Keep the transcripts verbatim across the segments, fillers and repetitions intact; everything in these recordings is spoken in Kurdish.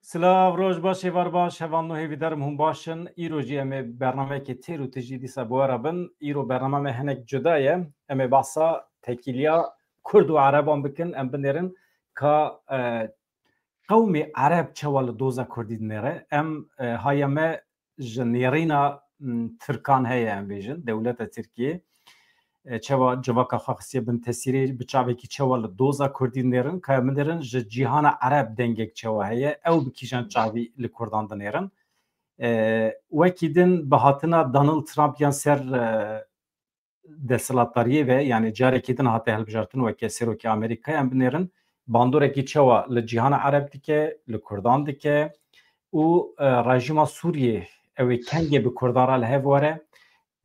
Silav, roj baş, êvar baş, hevalno hêvîdarim hûn baş in. Îro jî em ê bernameyekê têr û tijî dîsa bi we re bin. Îro bername me hinek cuda ye. Em ê behsa tekîliya Kurd û Ereban bikin. Em binêrin ka, e, qewmê Ereb çawa li doza Kurdî dinêre. Em, e, haya me ji nêrîna, m, Tirkan heye, em bêjin, dewleta Tirkiyê, e, çawa civaka xwe xistiye bin tesîrê, bi çavekî çawa li doza Kurdî nêrin, ka em nêrin ji cîhana Ereb dengek çawa heye, ew bi kîjan çavî li Kurdan dinêrin. E, wekî din bi hatina Donald Trump yan ser, e, desthilatdariyê ve, yani carekî din hate hilbijartin weke serokê Amerîkayê, em binêrin, bandorekî çawa li cîhana Ereb dike, li Kurdan dike û, e, rejîma Sûriyê ew ê kengê bi Kurdan re li hev were.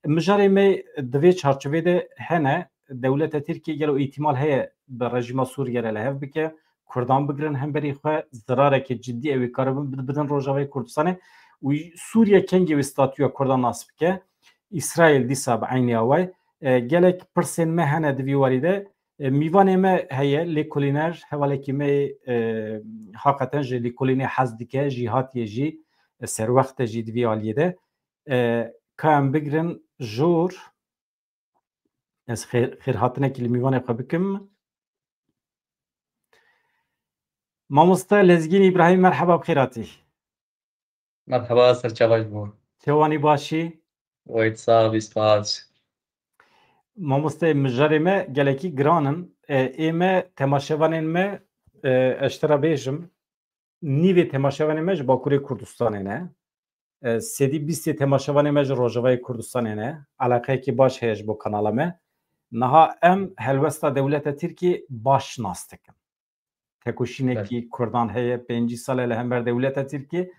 Mijarê me di vê çarçovê de hene, dewleta Tirkiyê gelo îhtimal heye bi rejîma Sûriyê re li hev bike, Kurdan bigirin hemberî xwe, zirarekî cidî ew ê karibin bid-, bidin Rojavayê Kurdistanê û Sûriye kengê wê statûya Kurdan nas bike. Îsraîl dîsa bi eynî awayî. E, gelek pirsên me hene di vî warî de. E, mîvanê me heye, lêkolîner, hevalekî me, e, haqeten ji lêkolînê hez dike, jî hatiye jî, e, serwext e jî di vî aliyê de. E, ka em bigrin jor, ez xêr, xêrhatinekî li mîvanê xwe bikim. Mamoste Lezgîn Îbrahîm, merheba, bi xêr hatî. Merheba, serçava ji bo. Çewanî başî? Weyt sax bî, spas. Mamoste, mijarê me gelekî giran in. E, ê me, temaşevanên me, e, ez ji te re bêjim, nîvê temaşevanê me ji Bakurê Kurdistanê ne. E, sedî bîstê temaşevanê me ji Rojavayê Kurdistanê ne. Eleqeyekî baş heye ji bo kanala me. Niha em helwesta dewleta Tirkiyê baş nas dikin. Tekoşînekî Kurdan heye, pêncî sal e li hember dewleta Tirkiyê.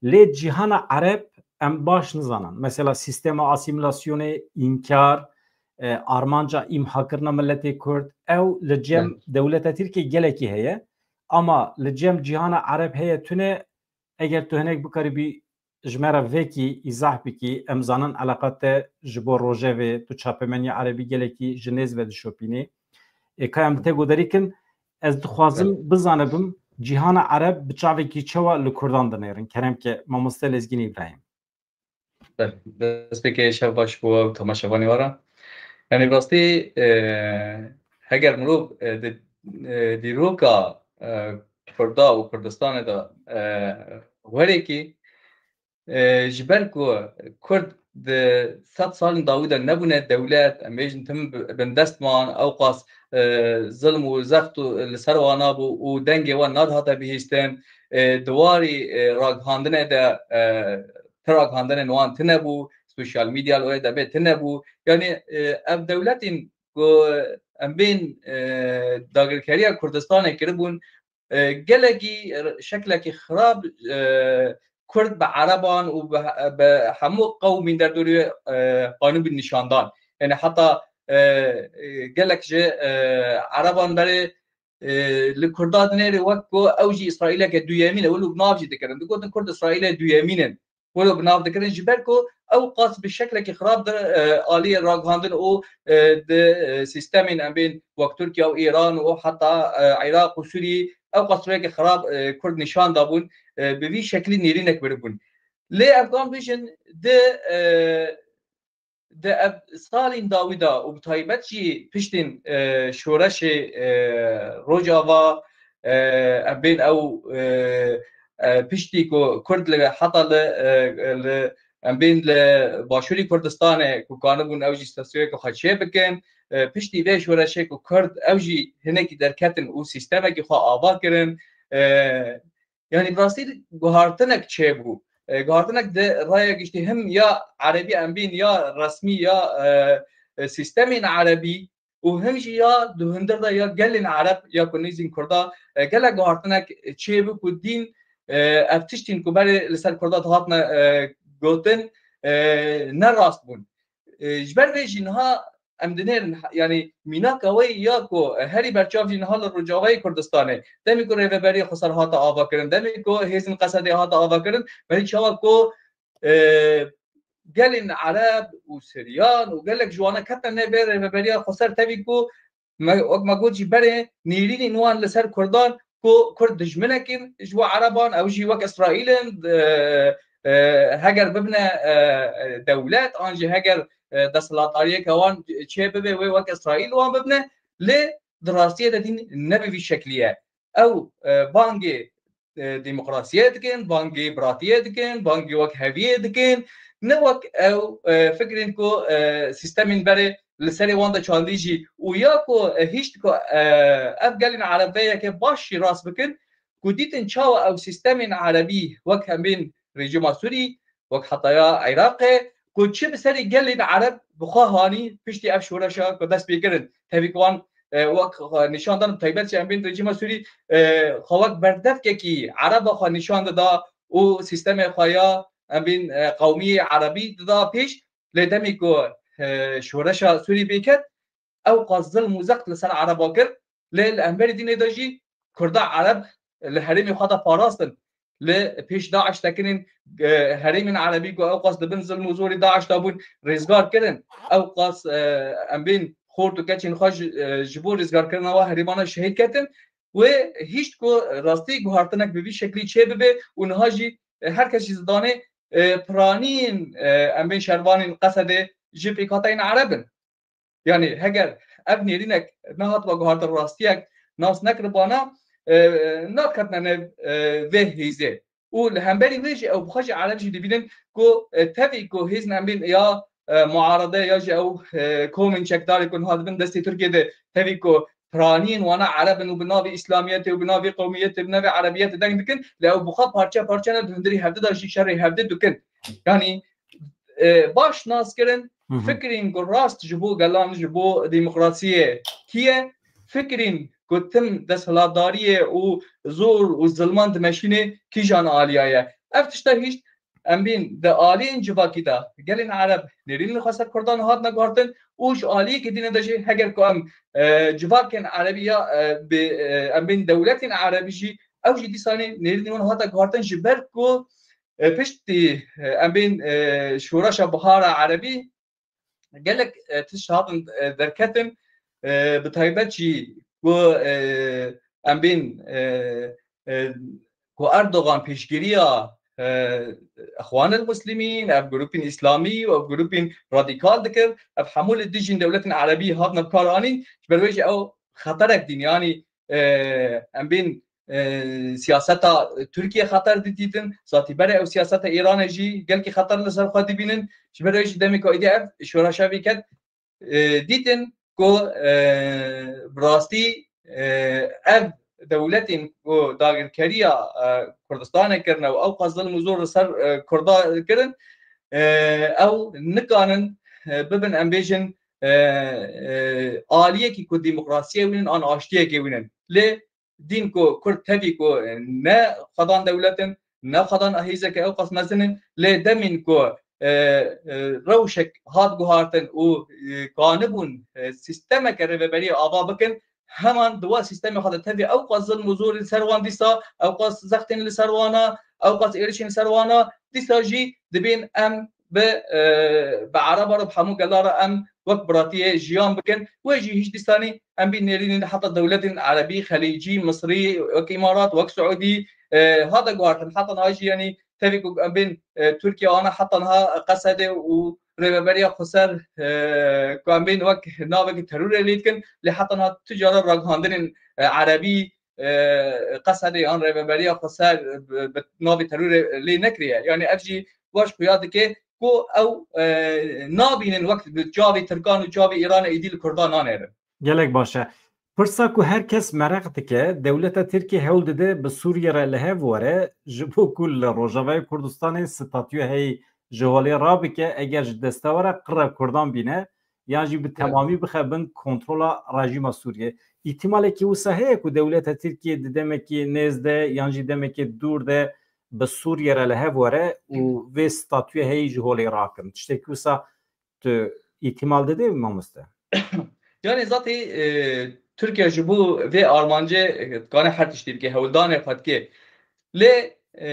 Lê cîhana Ereb em baş nizanin. Mesela sîstema asîmîlasyonê, înkar, e, armanca îmhakirina miletê Kurd, ew li cem dewleta Tirkiyê gelekî heye. Ama li cem cîhana Ereb heye tune, eger tu hinek bikaribî ji me re vekî îzah bikî, em zanin eleqa te ji bo rojevê, tu çapemeniya erebî gelekî ji nêz ve dişopînî. Ê, ka em bi te guhdarî kin, ez dixwazim bizanibim cîhana ereb bi çavekî çawa li Kurdan dinêrin. Kerem ke, mamoste Lezgîn Îbrahîm. Belê, destpêkê şev baş bo ew temaşevanê we re. Yanî bi rastî, e, heger mirov, e, di, e, dîroka, e, Kurda û Kurdistanê de, e, werekî, e, ji ber ku Kurd di sed salên dawî de nebûne dewlet, em bêjin tim bi-, bindest man, ewqas, e, zilm û zext û li ser wan nabû û dengê wan nadihate bihîstin, e, di warî, e, ragihandinê de, e, ti ragihandinên wan tine bû, sosyal medya li wê demê tine bû. Yanî, e, ev dewletên ku em bên, e, dagirkeriya Kurdistanê kiribûn, e, gelekî şeklekî xirab, e, Kurd bi Ereban û bi, bi hemû qewmîn derdorê, e, anîbûn nîşandan. Yani heta, e, e, gelek ji, e, Ereban berê, e, li Kurda dinêrê wek ku ew jî Îsraîleke duyemîn e, wilo bi nav jî dikirin. Digotin Kurd Îsraîlê duyemîn in. Wilo bi nav dikirin, ji ber ku ew qas bi şeklekî xirab di, e, aliyê ragihandin û, e, di, e, sîstemên em bên wek Tirkiye û Îran û heta, e, Iraq û Sûriyê ew qas rêyekî xirab, e, Kurd nîşan dabûn, e, bi vî şeklî nêrînek biribûn. Lê em kan bêjin di, e, di ev salên dawî de û bi taybet jî piştên, e, şoreşê, e, Rojava, e, em bên ew, e, e, piştî ku Kurd li heta li, e, li, em bên li Başûrî Kurdistanê ku kanibûn ew jî statûyeke xwe çê bikin, e, piştî vê şoreşê ku Kurd ew jî hinekî derketin û sîstemekî xwe ava kirin, e, Yanî bi rastî guhartinek çêbû. E, guhartinek di raya giştî him ya erebî em bîn ya resmî ya, e, e, sîstemên erebî û him jî ya di hundir de ya gelên ereb ya ku nêzîn kurda, e, gelek guhartinek çêbû ku dîn, e, ev tiştên ku berê li ser kurda dihatine, e, gotin, e, ne rast bûn. E, ji ber vê jî niha em dinêrin, yanî mînaka wê ya ku herî berçav jî niha li Rojavayê Kurdistanê, demê ku Rêveberiya Xweser hate avakirin, demê ku Hêzên Qesedê hate avakirin, berî çawa ku, e, gelên Ereb û Siryan û gelek ji wana ketine nêvê Rêveberiya Xweser tevî ku me, wek me got jî berê nêrînên wan li ser Kurdan ku Kurd dijminek in ji bo Ereban, ew jî wek Îsraîl in, e, e, heger bibine, e, e, dewlet, an jî heger, e, desthilatdariyeke wan çê bibe, wê wek Îsraîl wan bibine, lê di rastiyê de dîn ne bi vî şeklî ye. Ew, e, bangê, e, demokrasiyê dikin, bangê biratiyê dikin, bangê wekheviyê dikin. Ne wek ew, e, fikrên ku, e, sîstemên berê li serê wan de çandî jî û ya ku, e, hişt ku, e, ev gelên Ereb vê yekê baş jî rast bikin, ku dîtin çawa ew sîstemên Erebî wek em bên rejîma Sûrî, wek hetaya Iraqê, ku çi bi serê gelên Ereb bi xwe hanî piştî ev şoreşa ku dest pê kirin. Tevî ku wan, e, wek xwe nîşan dan, taybet jî em bên rejîma Sûrî, e, xwe wek berdevkekî Ereba xwe nîşan dida û sîstemê xwe ya em bên, e, qewmiyê Erebî dida pêş. Lê demê ku, e, şoreşa Sûrî pê ket, ew qas zilm û zext li ser Ereba kir, lê li hemberî dînê de jî Kurda Ereb li herêmê xwe de parastin. Li pêş DAIŞ tekinên, e, herêmên Erebî ku ew qas di bin zilm û zorê DAIŞ de bûn, rêzgar kirin. Ew qas, e, em bên xort û keçên xwe ji, e, ji bo rêzgarkirina wa herêmana şehîd ketin. Wê hişt ku rastî guhartinek bi vî şeklî çê bibe û niha jî, e, her kes jî zidanê, e, piranîn, e, em bên şervanên Qesedê ji pêkhateyên Ereb in. Yanî heger ev nêrînek nehatba guhartin, rastiyek nas nekiribana, e, naketine nev, e, vê hêzê. Û li hemberî wê jî ew bi xwe jî Ereb jî dibînin ku, e, tevî ku hêzên em bên ya, e, muarede ya jî ew, e, komên çekdarê ku niha dibin destê Tirkiyê de tevî ku piraniyên wana Ereb in û bi navê Îslamiyetê û bi navê qewmiyetê, bi navê Erebiyetê deng dikin, lê ew bi xwe parçe parçe ne, di hundirî hevdi de jî şerê hevdi dikin. Yanî, e, baş nas kirin, Hı hı. fikrên ku rast ji bo gelan, ji bo demokrasiyê kiye, fikrên ku tim desthilatdariyê û zor û zilman dimeşînê kîjan aliya ye. Ev tişta hîşt em bên di aliyên civakî de gelên Ereb nêrîn li xwe ser Kurdan hatine guhartin û ji aliyekê dîne de jî heger ku em, e, civakên Erebî ya, e, bi, e, em bên dewletên Erebî jî ew jî dîsanê nêrînên wan hate guhartin ji ber ku, e, piştî, e, em bên, e, şoreşa bihara Erebî gelek, e, tişt hatin, e, derketin, e, bi taybet jî ku, e, em bên, e, e, ku Erdogan pêşgiriya, e, Exwanil Muslimîn, ev grûpên Îslamî û ev grûpên radîkal dikir, ev hemû li dijîn dewletên Erebî hatine bi kar anîn, ji ber wê jî ew xeterek dîn, yanî, e, em bên, e, siyaseta Tirkiye xeter didîtin, zatî berê ew siyaseta Îranê jî gelkî xeter li ser xwe dibînin. Ji ber wê jî demê ku êdî ev şoreşa vê ket, e, dîtin ku, e, bi rastî, e, ev dewletên ku dagirkeriya, e, Kurdistanê kirine û ew qas zilm û zor li ser, e, Kurda kirin, e, ew nikanin, e, bibin, em bêjin, e, e, aliyekî ku demokrasiyê wînin an aştiyekê wînin. Lê dîn ku Kurd tevî ku ne xwedan dewlet in, ne xwedan hêzeke ew qas mezin in, lê demên ku, e, e, rewşek hat guhartin û, e, kanibûn, e, sîstemeke rêveberiya ava bikin, heman di wa sîstemê xwe de tevî ew qas zilm û zorên li ser wan dîsa, ew qas zextên li ser wana, ew qas êrişên li ser wana, dîsa jî dibên em bi, e, bi Ereba re, bi hemû gela re em wek biratiyê jiyan bikin. Wê jî hîç dîsanî em bî nêrînên heta dewletên Erebî, Xelîcî, Misrî, wek Îmarat, wek Siûdî, e, hate guhartin. Heta niha jî, yanî tevî ku em bên, e, Tirkiye ana heta niha Qesedê û rêveberiya xweser, e, ku em bên wek navekî terorê lê dikin, lê heta niha tu cara ragihandinên, e, Erebî, e, Qesedê yan rêveberiya xweser bi, bi navê terorê lê nekiriye. Yanî ev jî baş xuya dike ku ew, e, nabînin wek bi çavê Tirkan û çavê Îranê êdî li Kurdan nanêrin. Gelek baş e. Pirsa ku her kes mereq dike, dewleta Tirkiyê hewl dide bi Sûriye re li hev were, ji bo ku li Rojavayê Kurdistanê statûya heyî ji holê rabike, eger ji destewera qirre Kurdan bîne, yan jî bi Evet. temamî bixe bin kontrola rejîma Sûriyê. Îhtimalekî wisa heye ku dewleta Tirkiyê di demekî nêz de yan jî demekî dûr de bi Sûriye re li hev were û vê statûyê heyî ji holê rakin. Tiştekî wisa tu îhtimal didê, mamoste? Yanî zatî, e, Tirkiye ji bo vê armancê, e, dikare her tiştî bike, hewldanê xwe dike. Lê, e,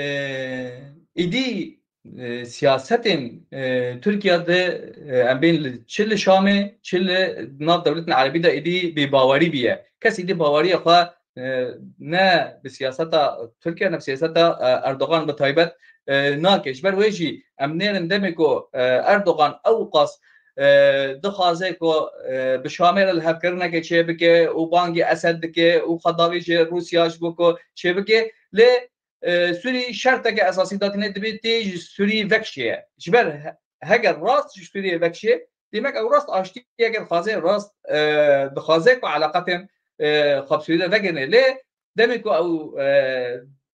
êdî, e, siyasetên, e, Tirkiye de, e, em bên li, çi li Şamê, çi li nav dewletên Erebî de êdî bêbawerî bûye. Kes êdî baweriya xwe e, ne bi siyaseta Tirkiye ne bi siyaseta, e, Erdogan bi taybet, e, nake. Ji ber wê jî em nêrin demê ku, e, Erdogan ew qas, e, dixwaze ku, e, bi Şamê re lihevkirinekê çêbike û bangî Esed dike û xwe davêje Rûsya ji bo ku çêbike. Lê, e, Sûrî şerteke esasî datîne, divê tê ji Sûriyê vekişê ye. Ji ber he-, heger rast ji Sûriyê vekişê, demek ew rast aştiyeke dixwaze, rast, e, dixwaze ku eleqetên, e, xwe bi Sûrî de vegirine. Lê demê ku ew, e,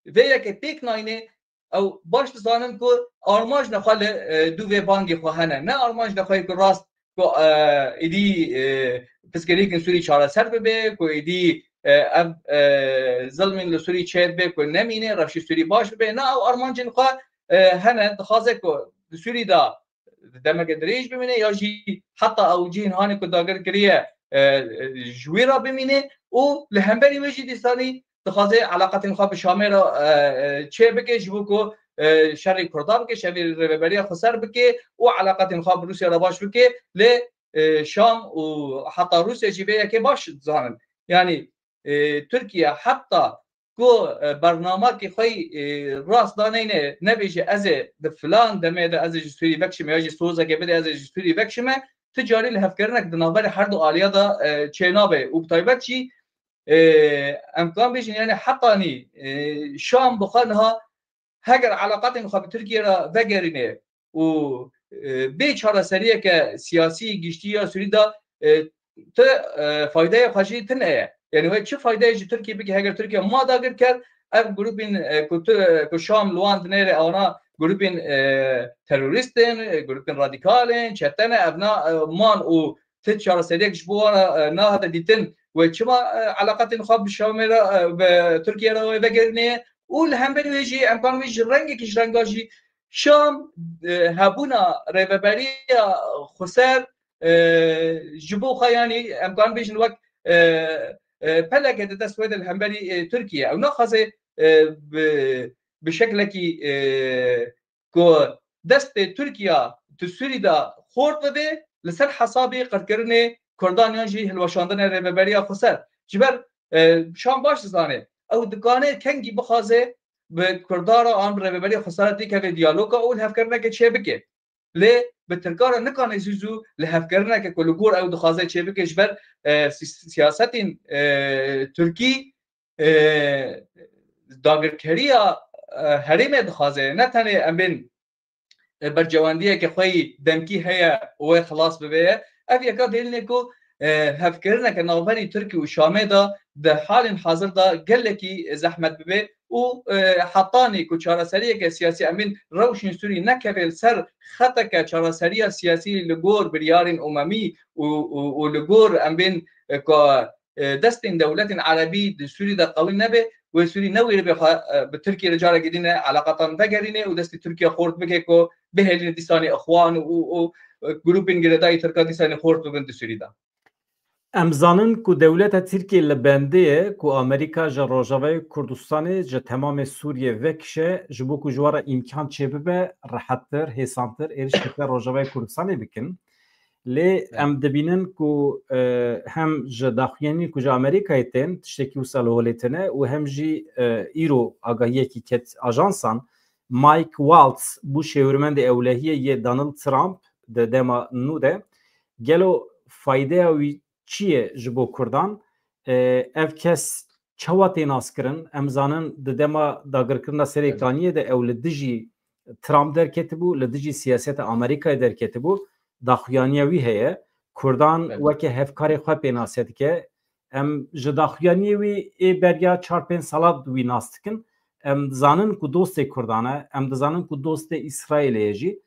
vê yekê pêk nayne, ew baş dizanin ku armanc nexwe li, e, dû vê bangê xwe hene. Ne armanc nexwe ku rast ku, e, êdî, e, pirsgirêkên Sûrî çareser bibe, ku êdî, e, ev, e, zilmên li Sûrî çêdibe ku nemîne, rewşê Sûrî baş bibe. Na, ew armancên xwe, e, hene, dixwaze ku di Sûrî de demeke dirêj bimîne ya jî heta ew cihên hanê ku dagir kiriye, e, e, ji wî re bimîne û li hemberî wê jî dîsanî dixwaze eleqetên xwe bi Şamê re, e, e, çê bike, ji bo ku, e, şerê Kurda bike, şerê Rêveberiya Xweser bike û eleqetên xwe bi Rûsya re baş bike. Lê, e, Şam û heta Rûsya jî vê yekê baş dizanin. Yanî, e, Tirkiye heta ku, e, bernamekê xwe, e, rast daneyne, nebêje ez ê di filan demê de ez ê ji Sûrî vekişime ya jî sozeke bide ez ê ji Sûrî vekişime, ti carî lihevkirinek di navberê her du aliya de, e, çênabe û bi taybet jî, e, em kan bêjin, yani hetanî, e, Şam bi xwe niha heger eleqatên xwe bi Tirkiye re vegerîne û, e, bê çareseriyeke siyasî giştî ya Sûrî de, e, ti, e, faydeyê xwe jî tune ye. Yani wê çi faydeyê ji Tirkiye bike heger Tirkiye ma dagir ker, ev grûpên, e, ku tu, ku Şam li wan dinêre ana grûpên, e, terorîst in, e, grûpên radîkal in, çete ne, ev na, e, man û ti çareseriyek ji bo wan re, e, nahate dîtin. Wê çima, e, eleqatên xwe bi Şamê re, e, bi Tirkiye re wê vegerîne? Û li hemberî wê jî em karin wê ji rengekî ji renga jî Şam, e, hebûna rêveberiya xweser, e, ji bo xwe, yanî em karin bêjin wek, e, e, peleke di dest wê de li hemberî, e, Tirkiye. Ew naxwaze, e, bi, bi şeklekî, e, ku destê Tirkiya di Sûrî de xort bibe li ser hesabê qirkirinê Kurdan yan jî hilweşandinê rêveberiya xweser. Ji ber, e, Şam baş dizane, ew dikane kengî bixwaze bi Kurda re an bi rêveberiya xweser re têkeve diyaloga û lihevkirineke çêbike. Lê bi Tirka re nikane zû zû lihevkirineke ku li gor ew dixwaze çêbike ji ber, e, si-, siyasetên, e, Tirkî, e, dagirkeriya, e, herêmê dixwaze, ne tenê em bên, e, bercewendiyeke xwe yî demkî heye û wê xilas bibe ye. Ev yeka dêlînê ku, e, hevkirineke navberî Tirkî û Şamê de di halên hazir de gelekî zehmet bibe û, e, hetanî ku çareseriyeke siyasî em bên rewşên Sûrî nekeve li ser xeteke çareseriya siyasî li gor biryarên umemî û, û, û li gor em bên, e, ku e, destên dewletên erebî di Sûrî de qewî nebe, wê Sûrî newêribe xwe, e, bi Tirkiyê re carekê dîne eleqatan vegerîne û destê Tirkiye xort bike ku bihêlîne dîsanê Ixwan û, û, û, e, grûpên girêdayî Tirka dîsanê xort bibin di Sûrî de. Em zanin ku dewleta Tirkiyê li bendê ye ku Amerîka ji Rojavayê Kurdistanê ji temamê Sûriyê vekişe, ji bo ku ji wan re îmkan çêbibe, rehettir, hêsantir êrişê ser Rojavayê Kurdistanê bikin. Lê Evet. em dibînin ku, e, hem ji daxuyaniyên ku ji Amerîkayê tên tiştekî wisa li holê tune û hem jî, e, îro agahiyekî ket ajansan, Mike Waltz bû şêwirmendê ewlehiyê yê Donald Trump di dema nû de. Gelo faydeya wî çi ye ji bo Kurdan? E, ev kes çawa tê naskirin? Em zanin di dema dagirkirina Serê Evet. Kaniyê de ew li dijî Trump derketibû, li dijî siyaseta Amerîkayê derketibû, daxuyaniya wî heye. Kurdan Evet. weke hevkarê xwe pênase dike. Em ji daxuyaniyê wî ê beriya çar pênc sala wî nas dikin. Em dizanin ku dostê Kurdan e, em dizanin ku dostê Îsraîlê ye jî.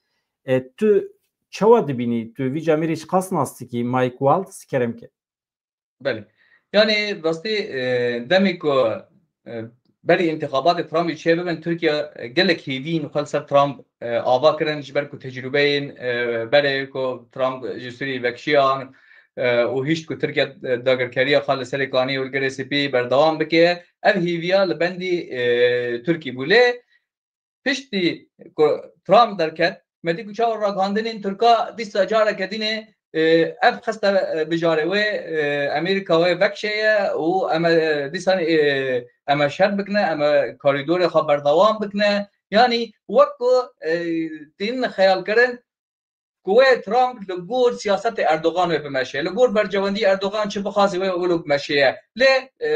E, tu çawa dibînî? Tu vî camêrî ji qas nas dikî, Mike Waltz, kerem ke. Belê. Yani rastî, e, demê ku, e, berî întixabatê Trumpî çêbibin, Tirkiye, e, gelek hêviyên xwe li ser Trump, e, ava kirin, ji ber ku tecrûbeyên, e, berê ku Trump ji Sûriyê vekişiyan, e, û hişt ku Tirkiye, e, dagirkeriya xwe li Serê Kaniyê û li Girê Spî berdewam bike. Ev hêviya li bendî, e, Tirkî bû. Lê piştî ku Trump derket, me dî ku çawa ragihandinên Tirka dîsa careke dînê e, ev xiste, e, bijarê wê, e, Amerîka wê vekşeye û em, e, dîsan, e, em ê şer bikine, em ê korîdorê xwe berdewam bikine. Yanî wek ku, e, tînin xeyalkirin ku wê Trump li gor siyasetê Erdogan wê bimeşe. Li gor bercewendî Erdogan çi bixwaze wê wilo bimeşeye. Lê, e,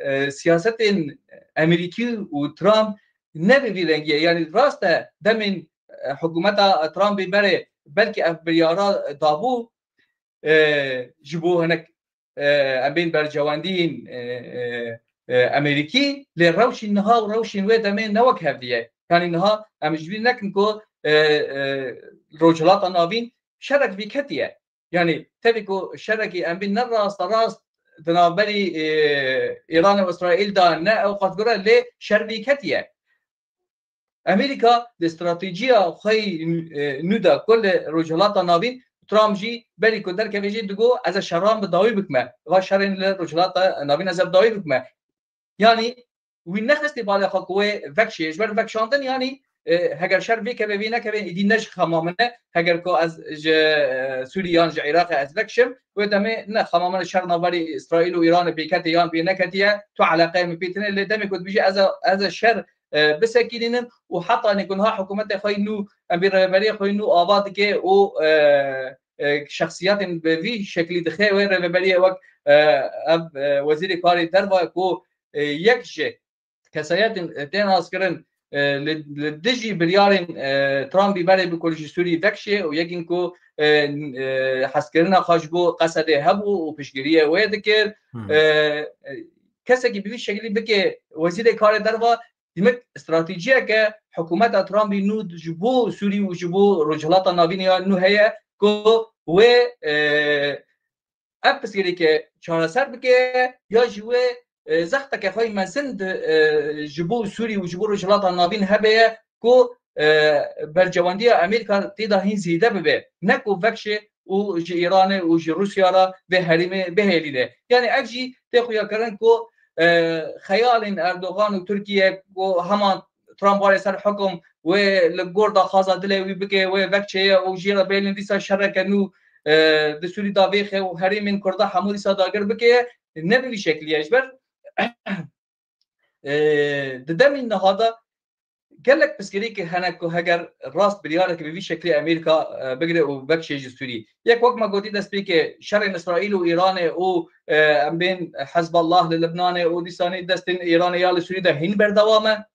e, siyasetên Amerîkî û Trump ne bi vî rengî ye. Yanî rast e demên, e, hikûmeta Trumpê berê belkî ev biryara dabû, e, ji bo hinek, e, em bên bercewendiyên, e, e, e, Amerîkî, lê rewşên niha û rewşên wê demê ne wek hevdî ye. Yanî niha em ji bîr nekin ku, e, e, Rojhilata Navîn şerek vî ketiye. Yanî tevî ku şerekî em bî ne rasta rast di navberî, e, Îran û Îsraîl de ne ew qet gure lê şer vî ketiye. Amerîka di stratejiya xwe yî, e, nû de ku li Rojhilata Navîn, Trump jî berî ku derkeve jî digo ez ê şeran bi dawî bikime. Va şerên li Rojhilata Navîn ez ê bi dawî bikime. Yanî wî nexistî balê xwe ku wê vekşê, ji ber vekşandin yanî, e, heger şer vê keve vê nekeve, îdî ne ji xema min e. Heger ku ez ji, e, Sûrî yan ji Iraqê ez vekşim, wê demê ne xema min e şer navberî Îsraîl û Îranê pêketê yan pê neketiye, tu eleqeyê min pê tine. Lê demê ku dibêje ez e, ez e şer, e, bisekînînim û hetanî ku niha hikûmetê xwe yî nû, em bê rêveberiyê xwe yî nû ava dike û, e, e, şexsiyetên bi vî şeklî dixe wê rêveberiyê wek, e, ev, e, wezîrê karê derve ku, e, yek ji kesayetên, e, tên naskirin, e, li, li dijî biryarên, e, Trumpî berê bi ku ji Sûrî vekşê û yekîn ku, e, e, hezkirina xwe ji bo Qesedê hebû û piştgiriyê wê dikir. Hmm. E, e, kesekî bi vî şeklî bike wezîrê karê derve, demek stratejiyeke hikûmeta Trumpî nû ji bo Sûrî û ji bo Rojhilata Navîn ya nû heye ku wê, e, ev pirsgirêke çareser bike ya jî wê, e, zexteke xwe yî mezin di, e, ji bo Sûrî û ji bo Rojhilata Navîn hebe ye ku, e, bercewendiya Amerîka tê de hîn zêde bibe. Ne ku vekşe û ji Îranê û ji Rûsya re vê herêmê bihêlîne. Yanî ev jî tê xuyakirin ku, e, xeyalên Erdogan û Tirkiye ku hema Trump were ser hukum, wê li gor daxwaza dilê wî bike, wê vekçeye û jê re bêlin dîsa şereke nû, e, di Sûrî de vêxe û herêmên Kurda hemû dîsa dagir bike, ne bi vî şeklî ye. Ji ber, e, di demên niha de gelek pirsgirêkê hene ku heger rast biryareke bi vî şeklî Amerîka, e, bigire û vekşê ji Sûrî. Yek wek me gotî destpêkê şerên Îsraîl û Îranê û, e, em bên Hezbollah li Libnanê û dîsanî destên Îranê ya li Sûrî de hîn berdewam e.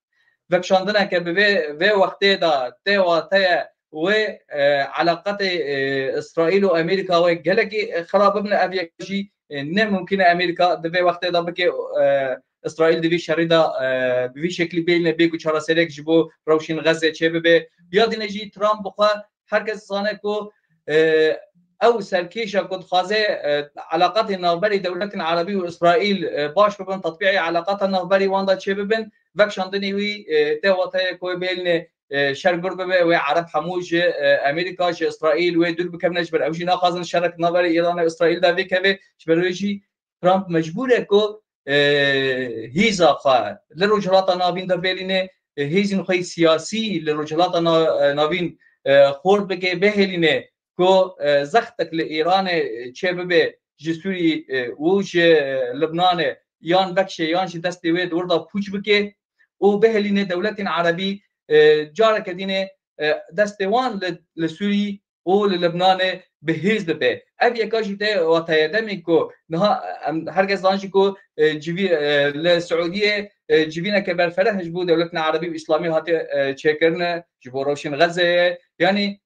Vekşandineke bi vê, vê wextê de tê wateye wê, e, eleqetê, e, Îsraîl û Amerîka wê gelekî, e, xirab bibin. Ev yek jî, e, ne mumkîn e Amerîka di vê wextê de bike, e, Îsraîl di vî şerî de, e, bi vî şeklî bêlîne bê ku çareseriyek ji bo rewşên Xezze çêbibe. Ya dîne jî Trump bi xwe her kes dizane ku, e, ew serkêşa ku dixwaze, e, eleqatên navberî dewletên Erebî û Îsraîl, e, baş bibin, tetbîqê eleqata navberî wan de çêbibin, vekşandinê wî, e, tê wateye ku wê bêlîne, e, şer gur bibe, wê Ereb hemû ji, e, Amerîka, ji Îsraîl wê dûr bikevine, ji ber ew jî naxwazin şerek navberî Îran û Îsraîl de vêkeve, ji ber wê jî Trump mecbûr e ku, e, hêza xwe li Rojhilata Navîn de bêlîne, e, hêzên xwe yî siyasî li Rojhilata Na-, e, Navîn, e, xort bike, bihêlîne ku, e, zextek li Îranê, e, çêbibe ji Sûrî, e, û ji, e, Libnanê yan vekşe yan jî destê wê di wir de pûç bike û bihêlîne dewletên Erebî, e, careke dîne, e, destê wan li, li Sûrî û li Libnanê bi hêz dibe. Ev yeka jî tê wateye demê ku niha em her kes zan jî ku, e, civî-, e, li Siûdiyê, e, civîneke berfereh ji bo dewletên Erebî û Îslamî hatiye, e, çêkirine ji bo rewşên Xezeyê. Yanî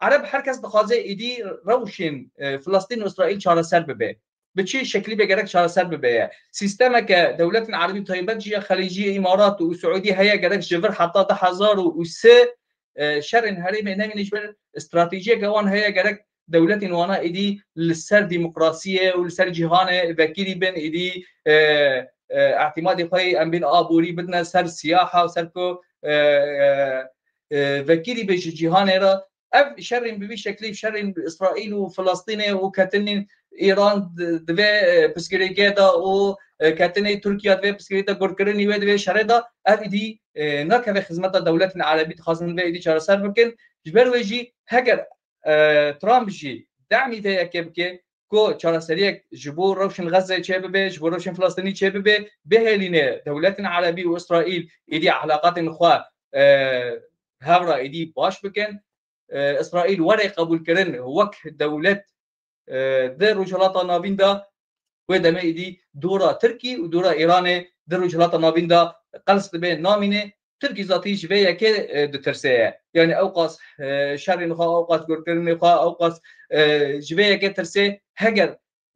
Ereb her kes dixwaze êdî rewşên, e, Filistîn û Îsraîl çareser bibe. Bi çi şeklî be gerek çareser bibe ye. Sîstemeke dewletên Erebî taybet jî ya Xelîcî, Îmarat û Siûdî heye gerek ji vir heta du hezar û sê e, şerên herêmê nemîne ji ber stratejiyeke wan heye gerek dewletên wana êdî li ser demokrasiyê û li ser cîhanê vekirî bin, êdî, e, e, îtimadê xwe yê em bên aborî bidine ser siyaha û ser ku, e, e, e, vekirî be ji cîhanê re. Ev şerên bi vî şeklî, şerên Îsraîl û Filistînê û ketinên Îran di, di vê, e, pirsgirêkê de û, e, ketinê Tirkiye di vê pirsgirêkê de gurkirinî wê di vê şerê de, ev êdî, e, nakeve xizmeta dewletên Erebî dixwazin vê êdî çareser bikin. Ji ber wê jî heger, e, Trump jî demî vê yekê bike ku çareseriyek ji bo rewşên Xezze çêbibe, ji bo rewşên Filistînî çêbibe, bihêlîne dewletên Erebî û Îsraîl êdî elaqatên xwe, e, hev re êdî baş bikin. E, Îsraîl were qebûlkirin wek dewlet, e, di Rojhilata Navîn de, wê demê êdî dora Tirkî û dora Îranê di Rojhilata Navîn de qels dibe, namîne. Tirkî zatî ji vê yekê, e, ditirse ye. Yanî ew qas, e, şerên xwe, ew qas gurkirinê xwe, ew qas, e, ji vê yekê tirse, heger,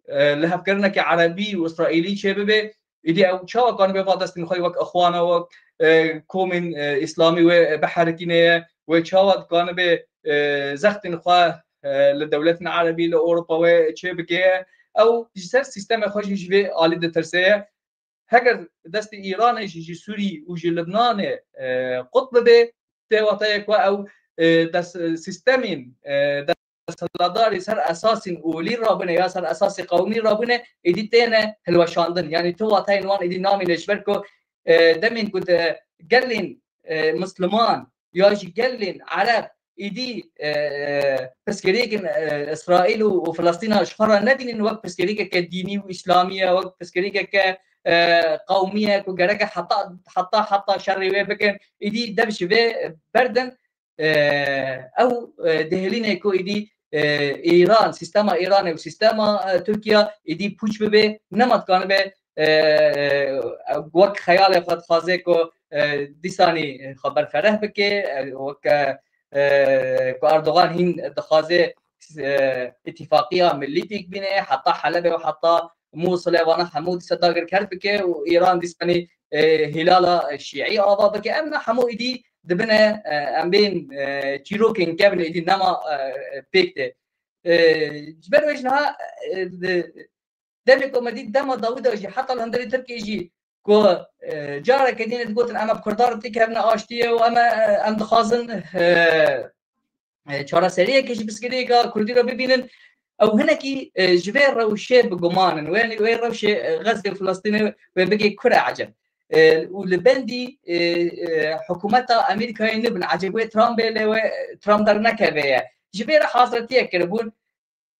e, lihevkirineke Erebî û Îsraîlî çêbibe, êdî ew çawa kanibe va destên xwe wek Ixwana, wek, e, komên, e, Îslamî wê biherikîne ye, wê çawa dikanibe, e, zextên xwe, e, li dewletên Erebî, li Ewropa wê çêbike ye. Ew ji ser sîstemê xwe jî ji vê alî ditirse ye. Heger destê Îranê jî ji Sûrî û ji Libnanê, e, qut bibe, tê wateyê ku ew, e, des-, sîstemên, e, desthilatdarî ser esasên olî rabûne ya ser esasê qewmî rabûne, êdî têne hilweşandin. Yanî tu wateyên wan êdî namîne, ji ber ku, e, demên ku di gelên, e, Misliman ya jî gelên Ereb êdî, e, pirsgirêkên, e, Îsraîl û, û Filistîna ji xwe re nedînin wek pirsgirêkeke dînî û Îslamî ye, wek pirsgirêkeke, e, qewmî ye ku gereke heta, heta, heta şerê wê bikin. Êdî dev ji vê berdin, e, ew, e, dihêlîne ku êdî, e, Îran, sîstema Îranê û sîstema, e, Tirkiye êdî pûç bibe, nema dikanibe, e, e, wek xeyalê xwe dixwaze ku, e, dîsanî xwe berfereh bike, e, wek, e, ku Erdogan hîn dixwaze, e, îtîfaqiya millî pêk bîne, heta Helebê û heta Mûsilê, vana hemû dîsa dagirker bike û Îran dîsanî, e, hîlala şîî ava bike. Em ne hemû êdî dibine, e, em bên, e, çîrokên kevn êdî nema, e, pêk tê. E, ji ber wê jî niha, e, di, demê ku me dît dema dawî de jî heta li hundirê Tirkiyê jî ku, e, careke dîne digotin em bi Kurdan re têkevine aştiyê û em, e, em dixwazin, e, e, çareseriyeke ji pirsgirêka Kurdî re bibînin. Ew hinekî, e, ji vê rewşê bi guman in. Wê, wê rewşê, e, Xezê û Filistînê wê bigê kure eceb. E, û li bendî, e, e, hikûmeta Amerîkayê nibin. Eceb wê Trumpê lê wê Trump dernekeve ye. Ji vê re hazretiyek kiribûn.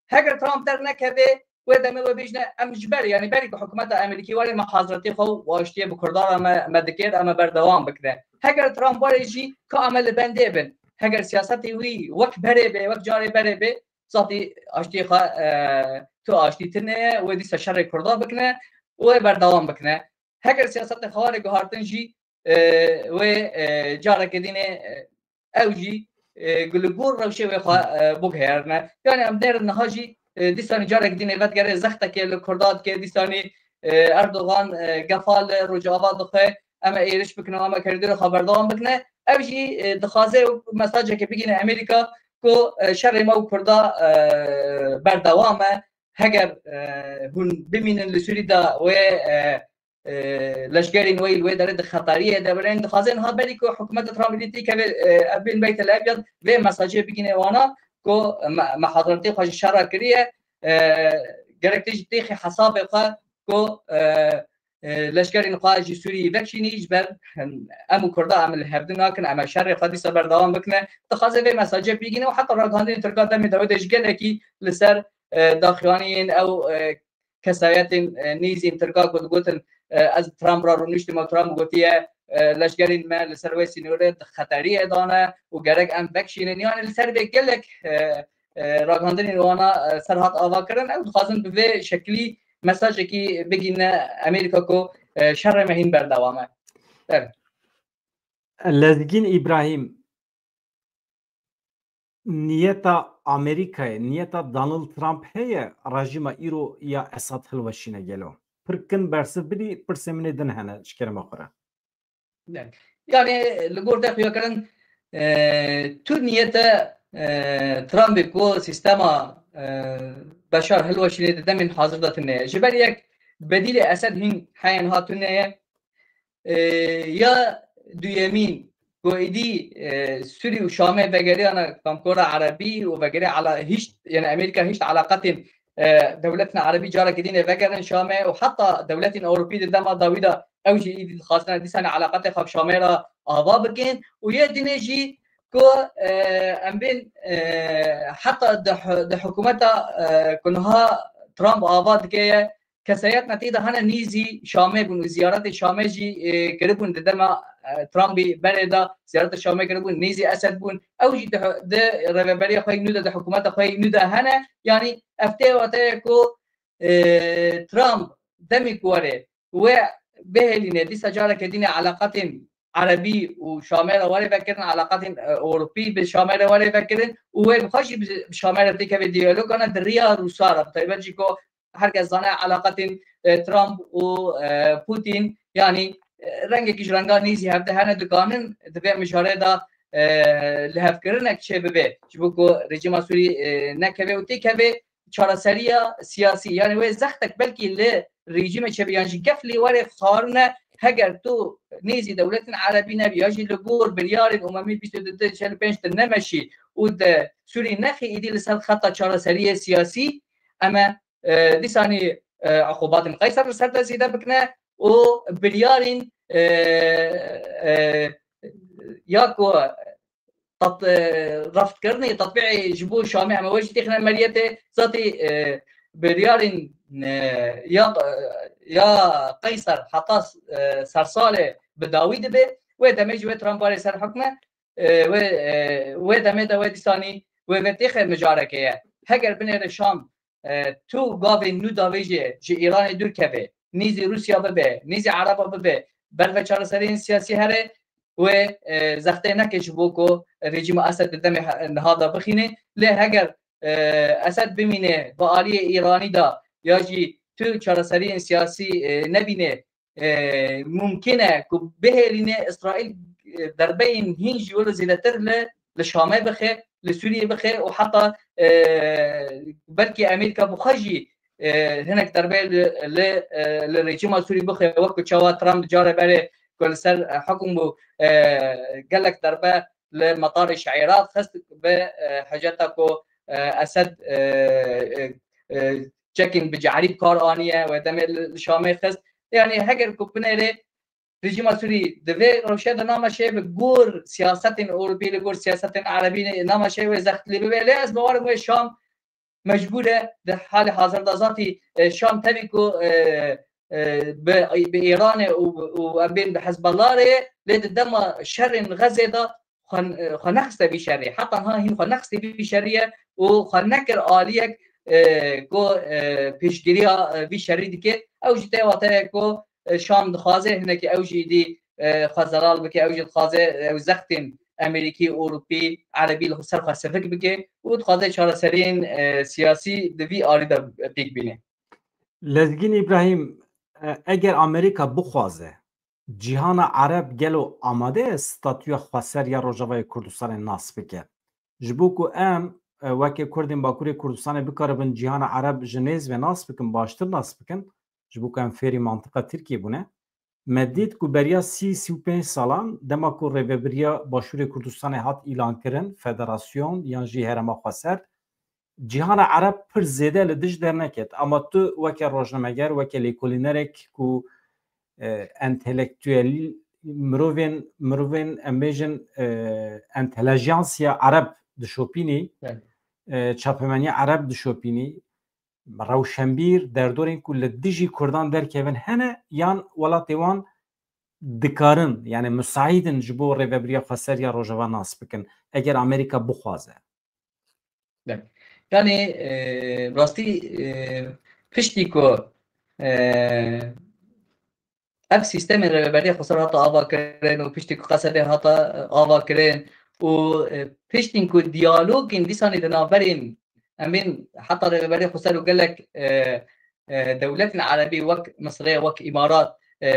Heger Trump dernekeve, wê demê wê bêjne, em ji ber, yanî berî ku hikûmeta Amerîkî were me hazretiyê xwe û aştiyê bi Kurdan re me, me dikir, em ê berdewam bikine. Heger Trump were jî ka em ê li bendê bin. Heger siyasetê wî wek berê bê, wek carê berê bê, zatî aştiyê xwe, e, tu aştî tune ye, wê dîsa şerê Kurda bikine û wê berdewam bikine. Heger siyasetê xwe were guhartin jî, e, wê, e, careke dînê, e, ew jî, e, li gor rewşê wê xwe, e, biguherîne. Yanî em nêrin niha jî, e, dîsanî carek dînê vedigere zextekê li Kurda dike, dîsanî, e, Erdogan, e, gefa li Rojava dixwe, em ê êriş bikin û em ê kerdî xwe berdewam bikine. Ev jî, e, dixwaze mesajeke bigîne Amerîka ku, e, şerê me û Kurda, e, berdewam e. Heger, e, hûn bimînin li Sûrî de wê, e, e, leşkerên wê li wê derê di xeteriyê de bin. Dixwaze niha berî ku hikûmeta Trumpê têkeve, e, ev bên Beytel Ebyad vê mesajê bigîne wana ku me, me hazretiyê xwe ji şer re kiriye, e, gerek tê jî têxê hesabê xwe ku, e, e, leşkerên xwe ji Sûriyê vekişînî, ji ber em û Kurda em li hevdin nakin, em ê şerê xwe dîsa berdewam bikine. Dixwaze vê mesajê bigîne û heta ragihandinên Tirka demê dawî de ji gelekî li ser, e, daxuyaniyên ew, e, kesayetên, e, nêzîn Tirka ku digotin, e, ez Trump re rûniştim û Trump gotiye, e, leşkerên me li ser wê sînorê di xeteriyê de ne û gerek em vekişînin. Yanî li ser vê gelek, e, e, ragihandinên wana, e, ser hat avakirin. Ew dixwazin bi vê şekilî mesajekî bigîne Amerîka ku, e, şerê me hîn berdewam e. Evet. Lezgîn Îbrahîm, niyeta Amerîkayê, niyeta Donald Trump heye rejîma îro ya Esad hilweşîne gelo? Pir kin bersiv bidî, pirsê min ê din hene ji kerema xwe re. Yani li gor te xuyakirin, e, tu niyete, e, Trumpê ku sîstema, e, Beşar hilweşînê di demên hazir de tune ye. Ji ber yek bedîlê Esed hîn heyên ha tune ye. E, ya duyemîn ku êdî, e, Sûrî û Şamê vegeriyana Komkora Erebî û vegerê ala hişt, yani Amerîka hişt alaqetên, e, dewletên Erebî carekê dînê vegerin Şamê û heta dewletên Ewropî di dema dawî de ew jî êdî dixwazine dîsanê alaqetê xwe bi Şamê re ava bikin û yê dînê jî ku, e, em bên, e, heta di hi-, di hikûmeta, e, ku niha Trump ava dike ye, kesayetna tê de hene nêzî Şamê bûn û ziyaretê Şamê jî, e, kiribûn di dema, e, Trumpî berê de ziyaretê Şamê kiribûn, nêzî Esed bûn. Ew jî di hi-, di rêveberiya xwe yê nû de, di hikûmeta xwe yê nû de hene. Yanî ev tê wateye ku, e, Trump demê ku were wê bihêlîne, dîsa careke dîne eleqatên Erebî û Şamê re were vekirin, eleqatên, e, Ewropî bi Şamê re were vekirin û wê bi xwe jî bi, bi Şamê re têkeve diyalogana di riya Rûsa re, bi taybet jî ku her kes zane eleqatên, e, Trump û, e, Putin, yanî, e, rengekî ji renga nêzî hevde hene, dikanin di vê mijarê de, e, lihevkirinek çêbibe, ji bo ku rejîma Sûrî, e, nekeve û têkeve çareseriya siyasî. Yanî wê zextek belkî li rejîmê çêbe yan jî gef lê were xwarine, heger tu nêzî dewletên Erebî nebî ya jî li gor biryarên Umemî bîst û du çel û pênc tu nemeşî û di Sûrî nexî, îdî li ser xeta çareseriyê siyasî em ê, e, dîsanî, e, uqubatên Qeyser li ser te zêde bikine û biryarên, e, e, ya ku tat-, e, reftkirinê, tetbîqê ji bo Şamê em ê wê jî têxine meriyetê, zatî, e, biryarên, e, ya, ya Qeyser heta, e, sersalê bi dawî dibe, wê demê jî wê Trump were ser hukme, e, wê, e, wê demê de wê dîsanî wê vê têxe mijareke ye. Heger binêre Şam, e, tu gavên nû davêjê ji Îranê dûr keve, nêzî Rûsya bibe, nêzî Ereba bibe, ber ve çareseriyên siyasî here, wê, e, zextê neke ji bo ku rejîma Esed di demê he-, niha de bixîne. Lê heger, e, Esed bimîne bi aliyê Îranî de ya jî tu çareseriyên siyasî, e, nebîne, e, mumkin e ku bihêlîne Îsraîl, e, derbeyên hîn ji wilo zêdetir li, li Şamê bixe, li Sûriyê bixe û heta, e, belkî Amerîka bi xwe jî, e, hinek derbe li, li, e, li rejîma Sûrî bixe, wekî çawa Trump di carê berê ku li ser, e, hukm bû, e, gelek derbe li metarê Şeîrat xist bi, e, hiceta ku, e, Esed, e, e, e, çekên bi cehrî bi kar aniye, wê demê li, li Şamê xist. Yanî heger ku binêrê rejîma Sûrî di vê rewşe de nameşe bi gor siyasetên Ewropî, li gor siyasetên Erebî nameşe wê zext lê bibe. Lê ez bawer im wê Şam mecbûr e di halê hazir de zatî, e, Şam tevî ku, e, e, bi, bi Îranê û, û em bên bi Hezbollah re ye, lê di dema şerên Xezê de xwe, xwe nexiste vî şerê. Heta niha hîn xwe nexistî vî şerî ye û xwe nekir aliyek, e, ku, e, pêşgiriya, e, vî şerî dike. Ew jî tê wateye ku, e, Şam dixwaze hinekî ew jî dî, e, xwe zelal bike, ew jî dixwaze, e, ew zextên Amerîkî, Ewropî, Erebî li ser xwe sivik bike û dixwaze çareseriyên, e, siyasî di vî alî de pêk bîne. Lezgîn Îbrahîm, e, eger Amerîka bixwaze, cîhana Ereb gelo amade ye statûya xweser ya Rojavayê Kurdistanê nas bike? Ji bo ku em, e, weke Kurdên Bakurê Kurdistanê bikaribin cîhana Ereb ji nêz ve nas bikin, baştir nas bikin, ji bo ku em fêrî mantiqa Tirkiyê bûne. Me dît ku beriya sî, sî û pênc salan, dema ku Rêvebiriya Başûrê Kurdistanê hat îlankirin, federasyon yan jî herêma xweser, cîhana Ereb pir zêde li dij derneket. Ama tu weke rojnameger, weke lêkolînerek ku, e, entelektuel, mirovên, mirovên, em bêjin, e, entelejansiya Ereb dişopînî, Evet. e, çapemeniya Ereb dişopînî, rewşenbîr, derdorên ku li dijî Kurdan derkevin hene, yan welatê wan dikarin, yani musaîd in ji bo Rêvebiriya Xweser ya Rojava nas bikin, eger Amerîka bixwaze? Evet. Yani, e, rastî, e, piştî ku, e, ev sîstemên Rêveberiya Xweser hata ava kirin û piştî ku Qesedê hata ava kirin û, e, piştî ku diyalogên dîsanê di navberên, em bên heta Rêveberiya Xweser û gelek, e, e, dewletên Erebî wek Misirê, wek Îmarat, e,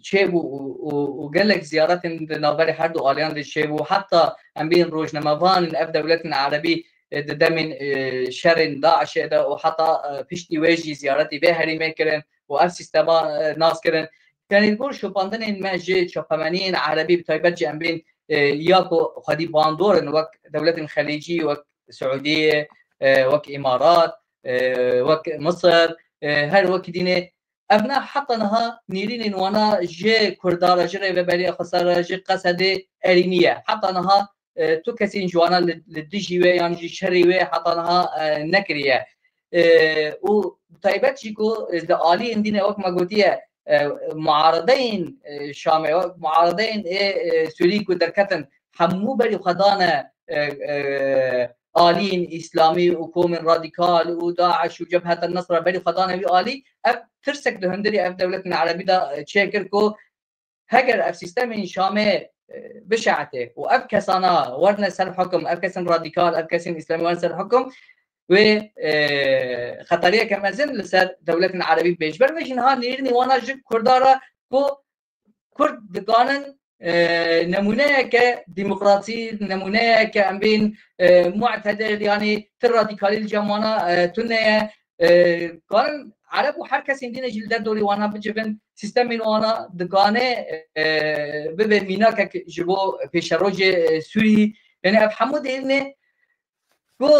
çêbû û, û, û gelek ziyaretên di navberê her du aliyan de çêbû. Heta em bên rojnamevanên ev dewletên Erebî, e, di demên, e, şerên DAIŞê de û heta, e, piştî wê jî ziyaretî vê herêmê kirin û ev sîstema, e, nas kirin. Yanî li gor şopandinên me ji çapemeniyên Erebî, bi taybet jî em bên, e, ya ku xwedî bandor in wek dewletên Xelîcî, wek Siûdiyê, e, wek Îmarat, e, wek Misir, e, her wekî dînê. Ev ne heta niha nêrînên wana ji Kurda re, ji Rêveberiya Xweser re, ji Qesedê erîniye. Heta niha e, tu kesên ji wana li, li dijî wê yan jî şerê wê heta niha, e, nekiriye. E, û bi taybet jî ku, e, di aliyên dîne wek me gotiye, e, muaredeyên, e, Şamê, wek muaredeyên ê, e, Sûrî ku derketin hemû berî xwe dane, e, e, aliyên îslamî û komên radîkal û DAIŞ û Cebhet el-Nusra berî xwe dane wî alî, ev tirsek di hundirê ev dewletên erebî de, e, çêkir ku heger ev sîstemên Şamê, e, bişehetê û ev kesana werine ser hukum, ev kesên radîkal, ev kesên îslamî werin ser hukum, wê, e, xeteriyeke mezin li ser dewletên erebî bê. Ji ber vê jî niha nêrînê wana ji Kurda re ku Kurd dikanin, e, nemûneyeke demokrasî, nemûneyeke em bên, e, mu'tedil, yanî ti radîkalî li cem wana, e, tune ye. E, karin Ereb û her kesên dîne jî li derdorî wana bicivin, sîstemên wana dikane, e, bibe mînakek ji bo pêşerojê, e, Sûrî. Yanî ev hemû dêrine ku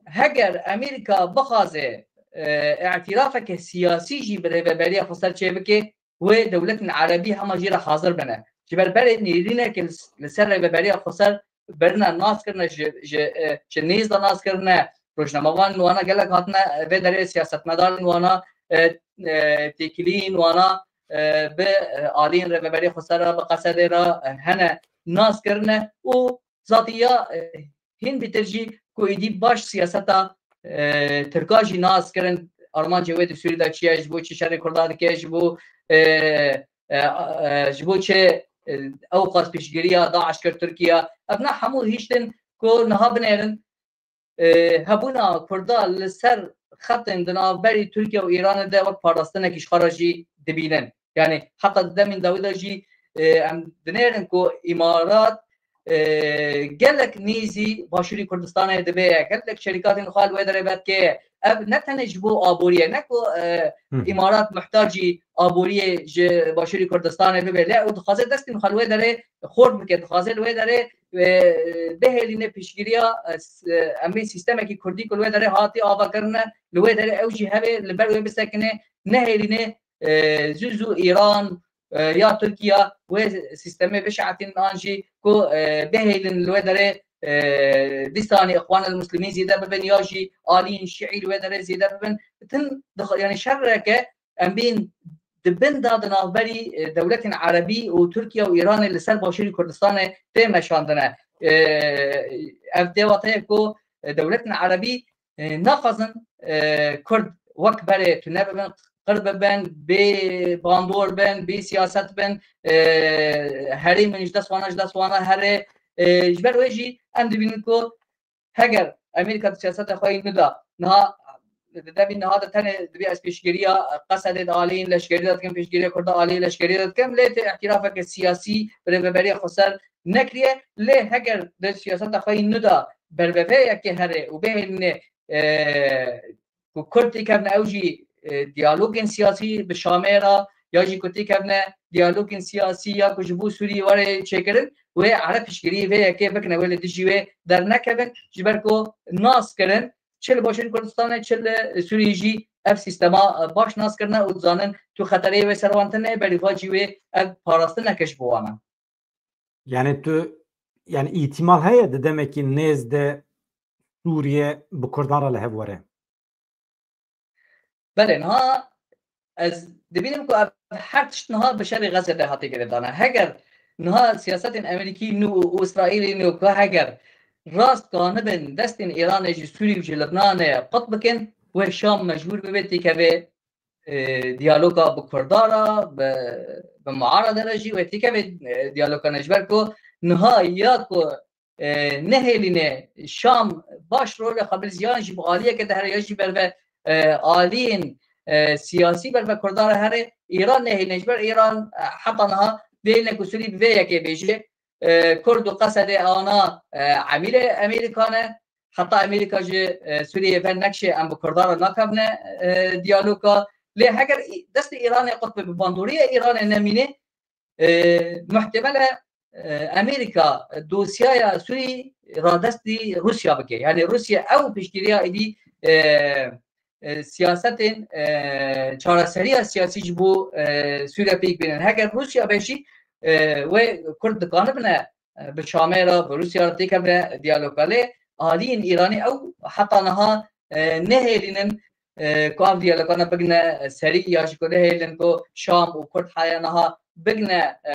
heger Amerîka bixwaze, e, îtirafeke siyasî jî bi rêveberiya xweser çêbike, wê dewletên erebî hema jê re hazir bine. Ji ber berê nêrîneke li, li ser rêveberiya xweser birine nas kirine, ji, ji, e, ji nêz de nas kirine, rojnamevan wana gelek hatine vê derê, siyasetmedarên wana, e, e, têkiliyên wana, e, bi, e, aliyên rêveberiya xweser re, bi Qesedê re, e, hene nas kirine û zatiya, e, hîn bîtir jî ku êdî baş siyaseta, e, Tirka jî nas kirin, armancê wê di Sûrî de çi ye, ji bo çi şerê Kurda dike, ji bo, e, e, e, ji bo çi, e, ew qas piştgiriya DAIŞ kir Tirkiye. Ev ne hemû hiştin ku niha binêrin, e, hebûna Kurda li ser xetên di navberî Tirkiye û Îranê de wek parastinekî ji xwe re jî dibînin. Yanî heta di demên dawî de jî, e, em dinêrin ku Îmarat, e, gelek nêzî Başûrê Kurdistanê dibe, gelek şerîkatên xwe li wê derê vedike. Ev ne tenê ji bo aboriyê, ne ku, e, Hı. Îmarat muhtacî aboriyê ji Başûrê Kurdistanê bibe. Lê ew dixwaze destên xwe li wê derê xort bike, dixwaze li wê derê, e, bihêlîne piştgiriya, e, s-, e, em bên sîstemekî kurdî ku li wê derê hatî avakirine, li wê derê ew jî hebe li ber wê bisekine, nehêlîne, e, zû zû Îran, e, ya Tirkiye wê sîstemê bişehetînin an jî ku, e, bihêlin li wê derê, e, dîsanî Îxwan el-Muslimîn zêde bibin ya jî aliyên Şîî li wê derê zêde bibin. Tin dix-, yanî şereke em bên di bin de di navberî, e, dewletên Erebî û Tirkiye û Îranê li ser Başûrê Kurdistanê tê meşandine. E, ev tê wateyê ku, e, dewletên Erebî, e, naxwazin, e, Kurd wek berê tune bibin, qir bibin, bê bandor bin, bê siyaset bin, e, herêmên ji dest wana, ji dest wana here. E, ji ber wê jî em dibînin ku heger Amerîka di siyaseta xwe yî nû de niha, di devî niha de tenê dibê ez pêşgiriya Qesedê di aliyên leşkerî de dikim, pêşgiriya Kurda aliyê leşkerî de dikim, lê tê îtirafeke siyasî bi rêveberiya xweser nekiriye. Lê heger di siyaseta xwe yî nû de berbeveyeke here û bihêlîne, e, ku Kurd têkevne ew jî, e, diyalogên siyasî bi Şamê re ya jî ku têkevne diyalogên siyasî ya ku ji bo Sûriyê were çêkirin, wê Ereb piştgiriyê vê yekê bikine, wê li dijî wê dernekevin, ji ber ku nas kirin, çi li Başûrê Kurdistanê, çi li Sûriyê jî ev sîstema, e, baş nas kirine û dizanin tu xeterê wê ser wan tune, berî va jî wê ev parastineke ji bo wan e. Yani tu, yani îhtimal heye di demekî nêz de Sûriye bi Kurdan re li hev were? Belê, niha ez dibînim ku ev her tişt niha bi şerê Xezze de hate girêdana. Heger niha siyasetên Amerîkî nû û Îsraîlî nû ku heger rast kanibin destên Îranê ji Sûrî û ji Libnanê qut bikin, wê Şam mecbûr bibe têkeve, e, diyaloga bi Kurda re, bi, bi muarede re jî wê têkeve, e, diyaloga ne. Ji ber ku niha ya ku, e, nehêlîne Şam baş rolê xwe bilîze yan jî bi aliyeke de here ya jî berve, e, aliyên, e, siyasî berve Kurda re here, Îran nehêlîne. Ji ber Îran, e, heta niha dihêlîne ku Sûrî bi vê yekê bêje, e, Kurd û Qesedê ana, e, emîrê Amerîka ne. Heta Amerîka ji, e, Sûriyê ve nekşe em bi Kurdan re nakevne, e, diyaloga. Lê heger î-, destê Îranê qut be, bi bandoriyê Îranê nemîne, e, muhtemel e, e, Amerîka dosyaya Sûrî radestî Rûsya bike. Yani Rûsya ew piştgiriya êdî, e, e, siyasetên, e, çareseriya siyasî ji bo, e, Sûriye pêk bînin. Heger Rûsya be jî, e, wê Kurd dikanibine e, bi Şamê re, bi Rûsya re têkevine diyaloga. Lê aliyên Îranî ew heta niha, e, nehêlînin, e, ku ev diyalogana bigine serî ya jî ku nehêlin ku Şam û Kurd haya niha bigine, e,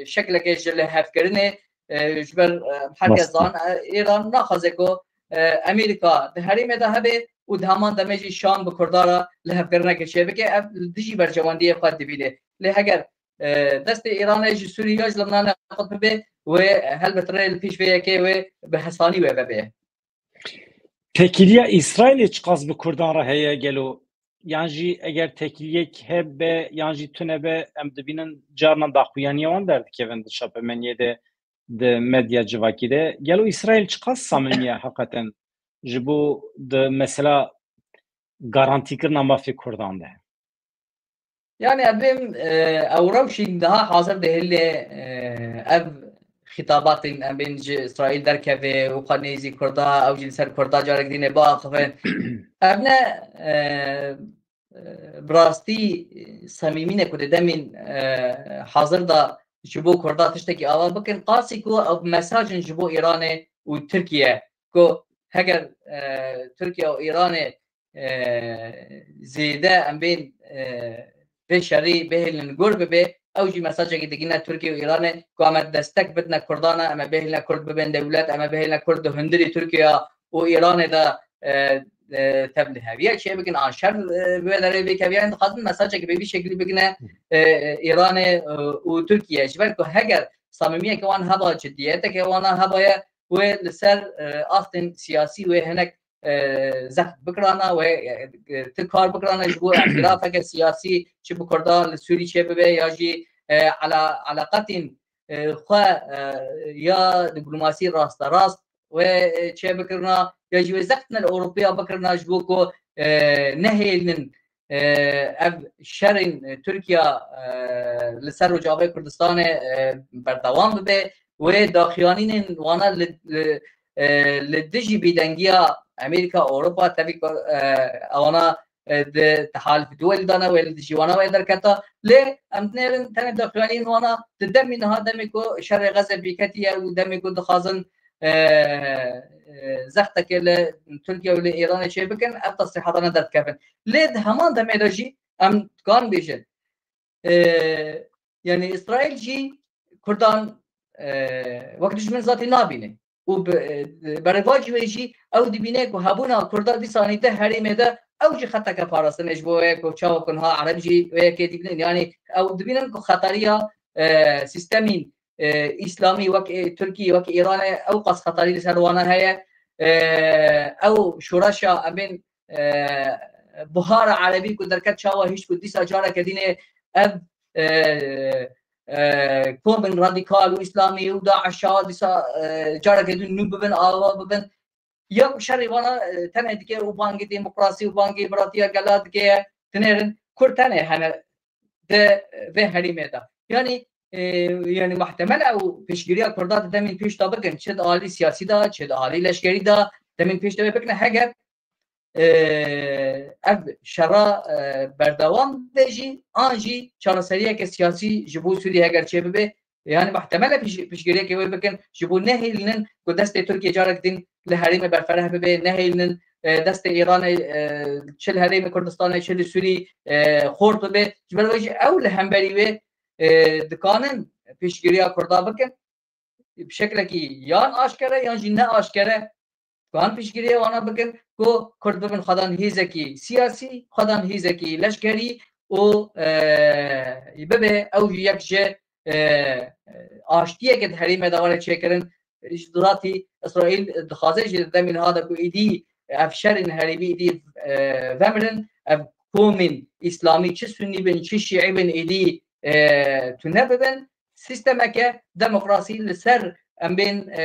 şeklekê ji lihevkirinê, e, ji ber, e, herkes zan, e, Îran naxwaze ku, e, Amerîka di herêmê de hebe û di heman demê jî Şam bi Kurda re lihevkirineke çêbike, ev li dijî berjewendiyê xwe dibîne. Lê heger, e, destê Îranê ji Sûriye ya ji Libnanê qut bibe, wê helbet rê li pêş vê yekê wê bi hesanî wê vebe. Têkiliya Îsraîlê çiqas bi Kurdan re heye gelo? Yan jî eger têkiliyek hebe yan jî tune be, em dibînin carnan daxuyaniya wan derdikevin di çapemeniyê de, di medya civakî de. Gelo Îsraîl çiqas samimiye heqeten ji bo di mesela garantîkirina mafê Kurdan de? Yani evim, e, ew rewşî niha hazir dihêle, e, ev xîtabatên em bên ji Îsraîl derkeve û xwe nêzî Kurda, ew jî li ser Kurda carek dîne biaxivin. Ev ne, e, e, bi rastî, e, semîmî ne ku di demên, e, hazir de ji bo Kurda tiştekî ava bikin, qasî ku ew mesajin ji bo Îranê û Tirkiye, ku heger, e, Tirkiye û Îranê, e, zêde em bên, e, vê şerî bihêlin gor bibe, ew jî mesajekî digihîne Tirkiye û Îranê ku em ê destek bidine Kurdan e, em ê bihêlin Kurd bibin dewlet, em ê bihêlin Kurd di hundirê Tirkiye û Îranê de, e, e, tevliheviye çêbikin, an şer, e, bi wê derê bêkeviye, em dixwazin mesajekî bi vî şeklî bigine, e, e, Îranê, e, û Tirkiye. Ji ber ku heger samimiyeke wan heba, ciddiyeteke wana hebaye, wê li ser, e, astên siyasî wê hinek, e, zext bikirana, wê, e, e, ti kar bikirana ji bo îhtilafeke siyasî çi bi Kurda li Sûrî çêbibe ya jî, e, ala-, eleqetên, e, xwe, e, ya diplomasî rasterast wê, e, çêbikirina, ya jî wê zextine li Ewropeya bikirina ji bo ku, e, nehêlin, e, ev şerên, e, Tirkiya, e, li ser Rojavayê Kurdistanê, e, berdewam bibe. Wê daxuyanînên wana li, li, e, li dijî bêdengiya Amerîka, Ewropa, tevî ku, e, ewana, e, di tehalif duwelî dane, wê li dijî wana wê derketa. Lê em dinêrin tenê daxuyanîn wana di demî niha, demê ku şerê Xezê pêketiye û demê ku dixwazin, e, e, zexteke li Tirkiye û li Îranê çêbikin, ev tesrîhatane derdikevin. Lê di heman demê de jî em dikarin bêjin, e, yani Îsraîl jî Kurdan, e, wek dijmin zatî nabîne. Û bi, e, berevajî wê jî ew dibîne ku hebûna Kurda dîsanî di herêmê de ew jî xeteke parastinê ji bo wê ku çawa ku niha Ereb jî wê yekê dibînin. Yani ew dibînin ku xetariya, e, sîstemên, e, îslamî wek, e, Tirkî, wek Îranê ew qas xetarî li ser wana heye. E, ew şoreşa em bên, e, buhara Erebî ku derket çawa hişt ku dîsa careke dînê ev, e, e, komên radîkal û îslamî û DAIŞa dîsa, e, careke din nû bibin, ava bibin. Ya ku şerê wana, e, tenê dike û bangê demokrasî û bangê biratiya gela dike, dinêrin Kurd tenê hene di vê herêmê de. Yani, e, yani muhtemel ew piştgiriya Kurda di demên pêş de bikin, çi di alî siyasî de, çi di alî leşkerî de, demên pêş de wê bikine, heger, e, ev şera, e, berdewam be jî, an jî çareseriyeke siyasî ji bo Sûriyê heger çêbibe, yani muhtemel e pişt-, piştgiriyeke wê bikin, ji bo nehêlinin ku destê Tirkiye carek din li herêmê berfereh bibe, nehêlinin, e, destê Îranê, e, çi li herêmê Kurdistanê, çi li Sûrî, e, xort bibe. Ji ber wê jî ew li hemberî wê, e, dikanin piştgiriya Kurda bikin. Bi şeklekî yan aşkere yan jî ne aşkere, dikanin piştgiriyê wana bikin ku Kurd bibin xwedan hêzekî siyasî, xwedan hêzekî leşkerî û, e, bibe ew jî yek ji, e, aştiyeke di herêmê de were çêkirin. Ji zatî Îsraîl dixwaze jî di demê niha de ku êdî ev şerên herêmî êdî, e, vemirin, ev komên îslamî çi sunî bin, çi şîî bin êdî, e, tune bibin. Sîstemeke demokrasî li ser em bên, e,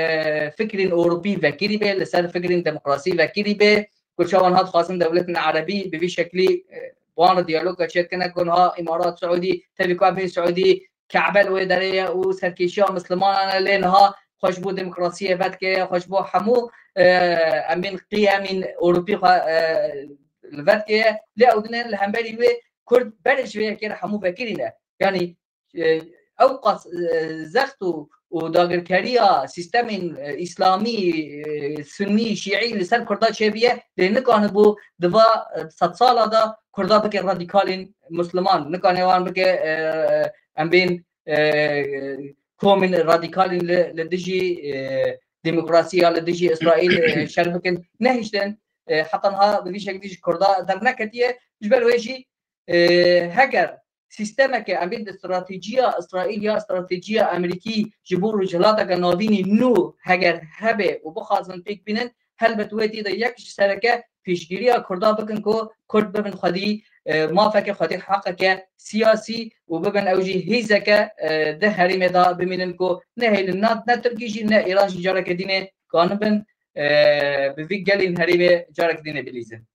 fikrên Ewropî vekirî be, li ser fikrên demokrasî vekirî be, ku çawa niha dixwazin dewletên Erebî bi vî şeklî, e, wan re diyaloga çêdikine, ku niha Îmarat Siûdî, tevî ku em bên Siûdî Ke'be li wê derê ye û serkêşiya Mislimanan e, lê niha xwe ji bo demokrasiyê vedike, xwe ji bo hemû, e, em bên qiyemên Ewropî xwe, e, li vedike ye. Lê ew dine li hemberî wê Kurd berê ji vê yekê re hemû vekirî ne. Yanî, e, ew qas, e, zext û, û dagirkeriya sîstemên, e, îslamî, e, sunnî, şîî li ser Kurda çêbiye, lê nikanibû di va, e, sedsala de Kurda bike radîkalên Musliman, nikane wan bike, e, em bên, e, komên radîkalên li, li dijî, e, demokrasî ya li dijî Îsraîl, e, şer bikin, nehiştin. E, heta niha bi vî şeklî ji Kurda derneketiye. Ji ber wê jî, e, heger sîstemeke em bên di stratejiya Îsraîl ya stratejiya Amerîkî ji bo rojhilateke navînî nû heger hebe û bixwazin pêk bînin, helbet wê tê de yek ji sereke pêşgiriya Kurda bikin ku Kurd bibin xwedî, e, mafeke xwedî, heqeke siyasî û bibin ew jî hêzeke, e, di herêmê de bimînin ku nehêlin ne, ne Tirkî jî ne Îran jî careke dînê kanibin, e, bi vî gelên herêmê careke dînê bilîzin.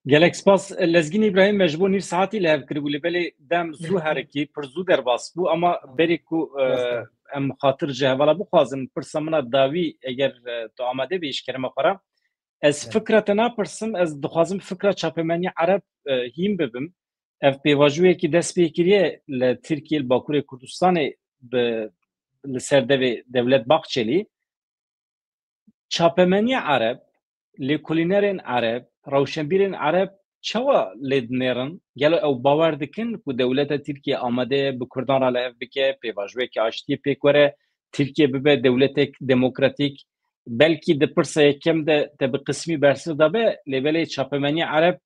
Gelek spas. Lezgîn Îbrahîm, me ji bo nîv saetî li hev kiribû, lê belê dem zû herikî, pir zû derbas bû, ama berê ku, e, Rast e. em xatir ji hevala bixwazin, pirsa min a dawî, eger, e, tu amade bî, ji kerema xwe re. Ez Evet. fikra te napirsim, ez dixwazim fikra çapemeniya Ereb, e, hîn bibim. Ev pêvajoyekî dest pê kiriye li Tirkiye, li Bakurê Kurdistanê bi, li ser devê Dewlet Bahçelî. Çapemeniya Ereb, lêkolînerên Ereb, rewşenbîrên Ereb çawa lê dinêrin? Gelo ew bawer dikin ku dewleta Tirkiye amade ye bi Kurdan re li hev bike, pêvajoyeke aştiyê pêk were, Tirkiye bibe dewletek demokratîk? Belkî di pirsa yekem de te bi qismî bersiv dabe, lê belê çapemeniya Ereb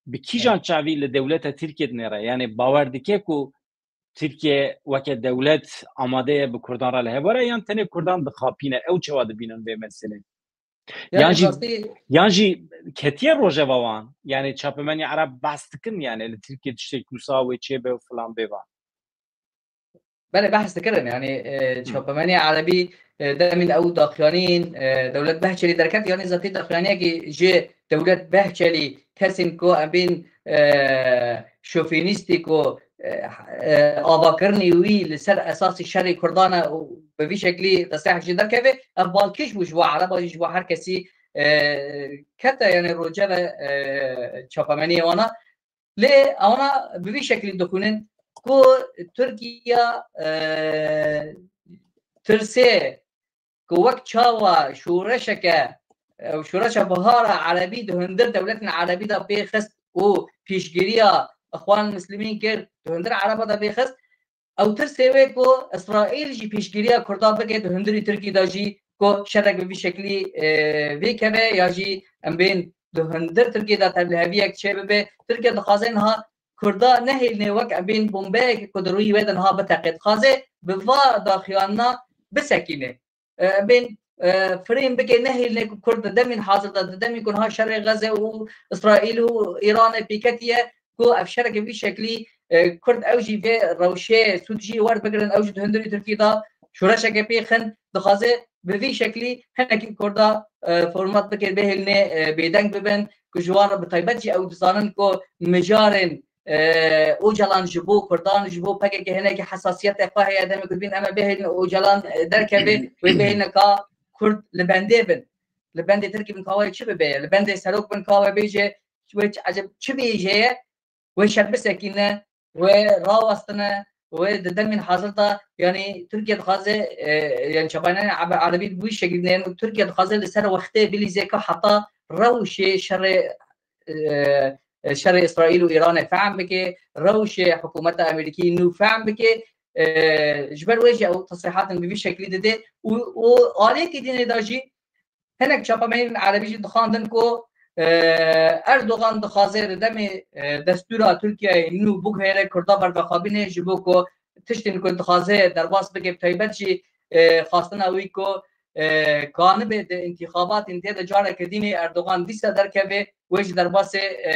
bi kîjan Evet. çavî li dewleta Tirkiye dinêre? Yani bawer dike ku Tirkiye weke dewlet amade ye bi Kurdan re li hev were, yan tenê Kurdan dixapîne? Ew çawa dibînin vê meselê? Yani Yan jî, rastî yan jî ketiye rojeva wan? Yani çapemeniya Ereb behs dikin, yani li Tirkiye tiştek wisa wê çêbe û filan bê van? Belê, behs dikirin. Yani, e, Hmm. çapemeniya Erebî, e, demên ew daxuyanîn, e, Dewlet Bahçelî derket, yani zatî daxuyaniyekî ji Dewlet Bahçelî, kesên ku em bên, e, şofînîstî ku, e, e, avakirinê wî li ser esasî şerê Kurdan e û bi vî şeklî destehek jî derkeve, ev balkêş bû ji bo Ereba jî, ji bo her kesî, e, kete, yani rojeve, e, çapemeniyê wana. Lê ewana bi vî şeklî dixwînin ku Tirkiye, e, tirsê ku wek çawa şoreşeke, e, şoreşa bihara erebî di hundir dewletên erebî de pê xist û pêşgiriya Ixwan Muslimîn kir, di hundir ereba de pê xist, ew tirsê wê ku Îsraîl jî pêşgiriya Kurda bike di hundirî Tirkî de jî ku şerek bi vî şeklî, e, vê keve ya jî em bên di hundir Tirkî de tevliheviyek çêbibe. Tirkiye dixwaze niha Kurda nehêlne wek em bên bombeyek ku di rûyî wê de niha biteqe. Dixwaze bi va daxuyanina bisekîne. E, em bên, e, firên bike, nehêlne ku Kurd di demên hazir de, di demên ku niha şerê Xeze û Îsraîl û Îranê pêketiye, ku ev şereke vî şeklî, e, Kurd ew jî vê rewşê sûd jî werbigirin, ew jî di hundirî Tirkî de şoreşeke pêxin, dixwaze bi vî şeklî hinekî Kurda, e, format bike, bihêlne, e, bêdeng bibin, ku ji wan re bi taybet jî ew dizanin ku mijarên, e, Ocalan ji bo Kurdan, ji bo P K K hinekî hesasiyeteke xwe heye, demê ku dibîn em ê bihêlin Ocalan, e, derkeve, wê bihêlne ka Kurd li bendê bin. Li bendê Tirkî bin ka wê çi bibe? Li bendê serok bin ka wê bêje, wê çi, eceb çi bêje ye? Wê şer bisekîne, wê rawestine, wê di demên hazir de, yanî Tirkiye dixwaze, e, yanî çapemenê Ebe-, Erebî bi wî şekilde, yanî Tirkiye dixwaze li ser wextê bilîze ka heta rewşê şerê, e, e, şerê Îsraîl û Îranê fehm bike, rewşê hikûmeta Amerîkî nû fehm bike. E, ji ber wê jî ew tesrîhatên bi vî şeklî dide û, û aliyekî dînê de jî Hinek çapemenên erebî jî dixwandin ku, e, Erdogan dixwaze di demê, e, destûra Tirkiyeyê nû biguhere Kurda berdexwe bîne, ji bo ku tiştên ku dixwaze derbas bike, bi taybet jî, e, xwastina wî ku, e, kanibe di întîxabatên tê de careke dînê Erdogan dîsa derkeve, wê jî derbasê, e,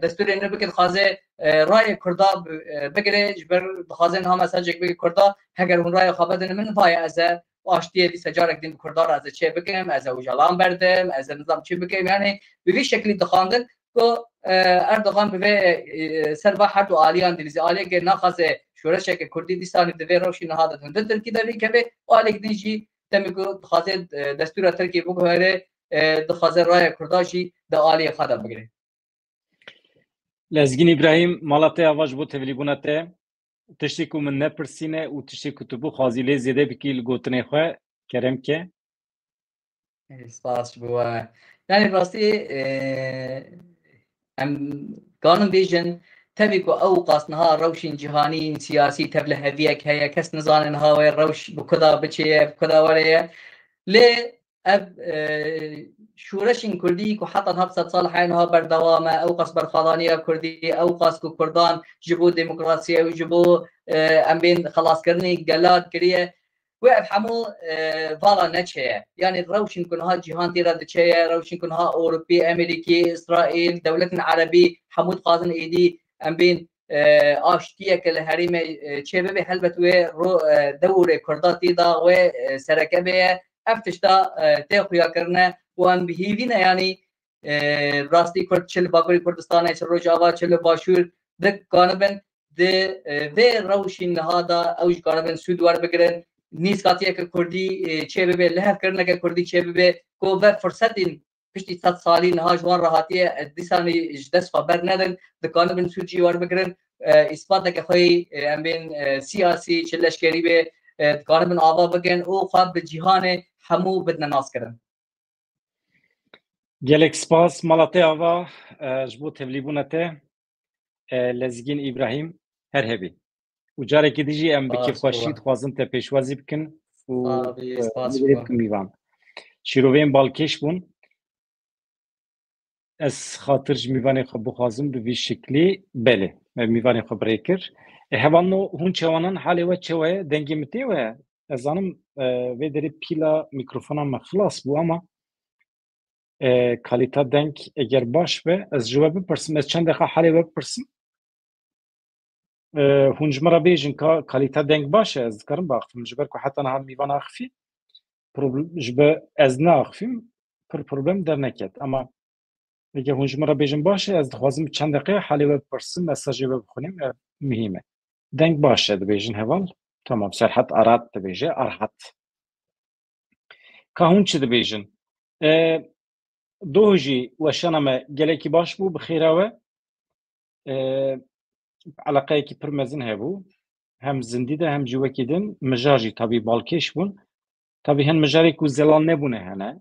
destûrê nû bike, dixwaze, e, rayê Kurda bi-, e, bigire, ji ber dixwaze niha mesajek bike Kurda, heger hûn raya xwe bidin min, vaye ez e aştiyê dîsa carek din bi Kurdan re ez ê çê bikim, ez ê Ocalan berdim, ez ê nizam çi bikim. Yani bi vî şeklî dixwandin ku, e, Erdogan bi vê, e, ser va her du aliyan dilîze. Aliyeke naxwaze şoreşeke Kurdî dîsanî di vê rewşî niha de hundir Tirkî de vî keve, û aliyek din jî demê ku dixwaze, e, destûra Tirkî biguhere, e, dixwaze raya Kurda jî di aliyê xwe de bigire. Lezgîn Îbrahîm, mala te ava ji bo tevlîbûna te. tiştê ku min nepirsîne û tiştê ku tu bixwazî lê zêde bikî li gotinê xwe, kerem ke. Ê, spas ji bo we. Yani rastî, e, em kanin bêjin, tevî ku ew qas niha rewşên cîhanî, siyasî, tevliheviyek heye, kes nizane niha wê rewş bi kuda biçe ye, bi kuda were ye. Lê ev, e, şoreşên kurdî ku heta niha bi sed sal heye niha berdewam e, ew qas berxwedaniya kurdî, ew qas ku kurdan ji bo demokrasiyê û ji bo, e, em bên xelaskirinê gela kiriye. Wê ev hemû, e, vala neçeye. Yanî rewşên ku niha cîhan tê re diçeye, rewşên ku niha Ewropî, Amerîkî, Îsraîl, dewletên Erebî hemû dixwazin êdî em bên, e, aştiyeke li herêmê, e, çêbibe. Helbet wê ro-, e, dewrê Kurda tê de wê, e, sereke bêye. Ev tişta, e, tê xuya kirine û em bi hêvî ne, yanî, e, rastî Kurd çi li Bakurê Kurdistanê, çi Rojava, çi li Başûr dikanibin di, e, vê rewşî niha de ew ji karibin sûd werbigirin. Nîskatiyeke kurdî, e, çêbibe, lihevkirineke kurdî çêbibe, ku ve firsetên piştî sed salî niha ji wan re hatiye, e, dîsanî ji dest xwe bernedin, dikanibin sûd jî werbigirin. E, îsbateke xwe yî, e, em bên, e, siyasî, çi leşkerî be, e, dikanibin ava bikin û xwe bi cîhanê hemû bidine naskirin. Gelek spas, Malatê Ava, e, ji bo tevlîbûna te. E, Lezgîn Îbrahîm, her hebî. Û carekî din jî em bi kêfxweşî dixwazin te pêşwazî bikin û, e, spas ji bo. Mîvan. Şîrovên balkêş bûn. Ez xatir ji mîvanê xwe bixwazim bi vî şiklî. Belê, me mîvanê xwe bi rê kir. E, hevalno, hûn çewanan, halê we çewe ye? Dengê min tê we? Ez zanim, e, vê derê pîla mîkrofona me xilas bû, ama, e, kalîta deng eger baş be, ez ji we bipirsim, ez çend deqa halê we bipirsim. E, hûn ji min re bêjin ka kalîta deng baş e, ez dikarim biaxifim, ji ber ku heta niha mîvan axifî, problem, ji ber ez neaxifîm, pir problem derneket. Ama eger hûn ji min re bêjin baş e, ez dixwazim çend deqe halê we bipirsim, mesajê we bixwînim, ev muhîm e. Deng baş e, dibêjin heval. Tamam, Serhat Arat dibêje, Arhat. Ka hûn çi dibêjin? E, Doh jî weşana me gelekî baş bû, bi xêra we. E, eleqeyekî pir mezin hebû. Hem zindî de hem jî wekî din mijar jî tabî balkêş bûn. Tabî hin mijarê ku zelal nebûne hene.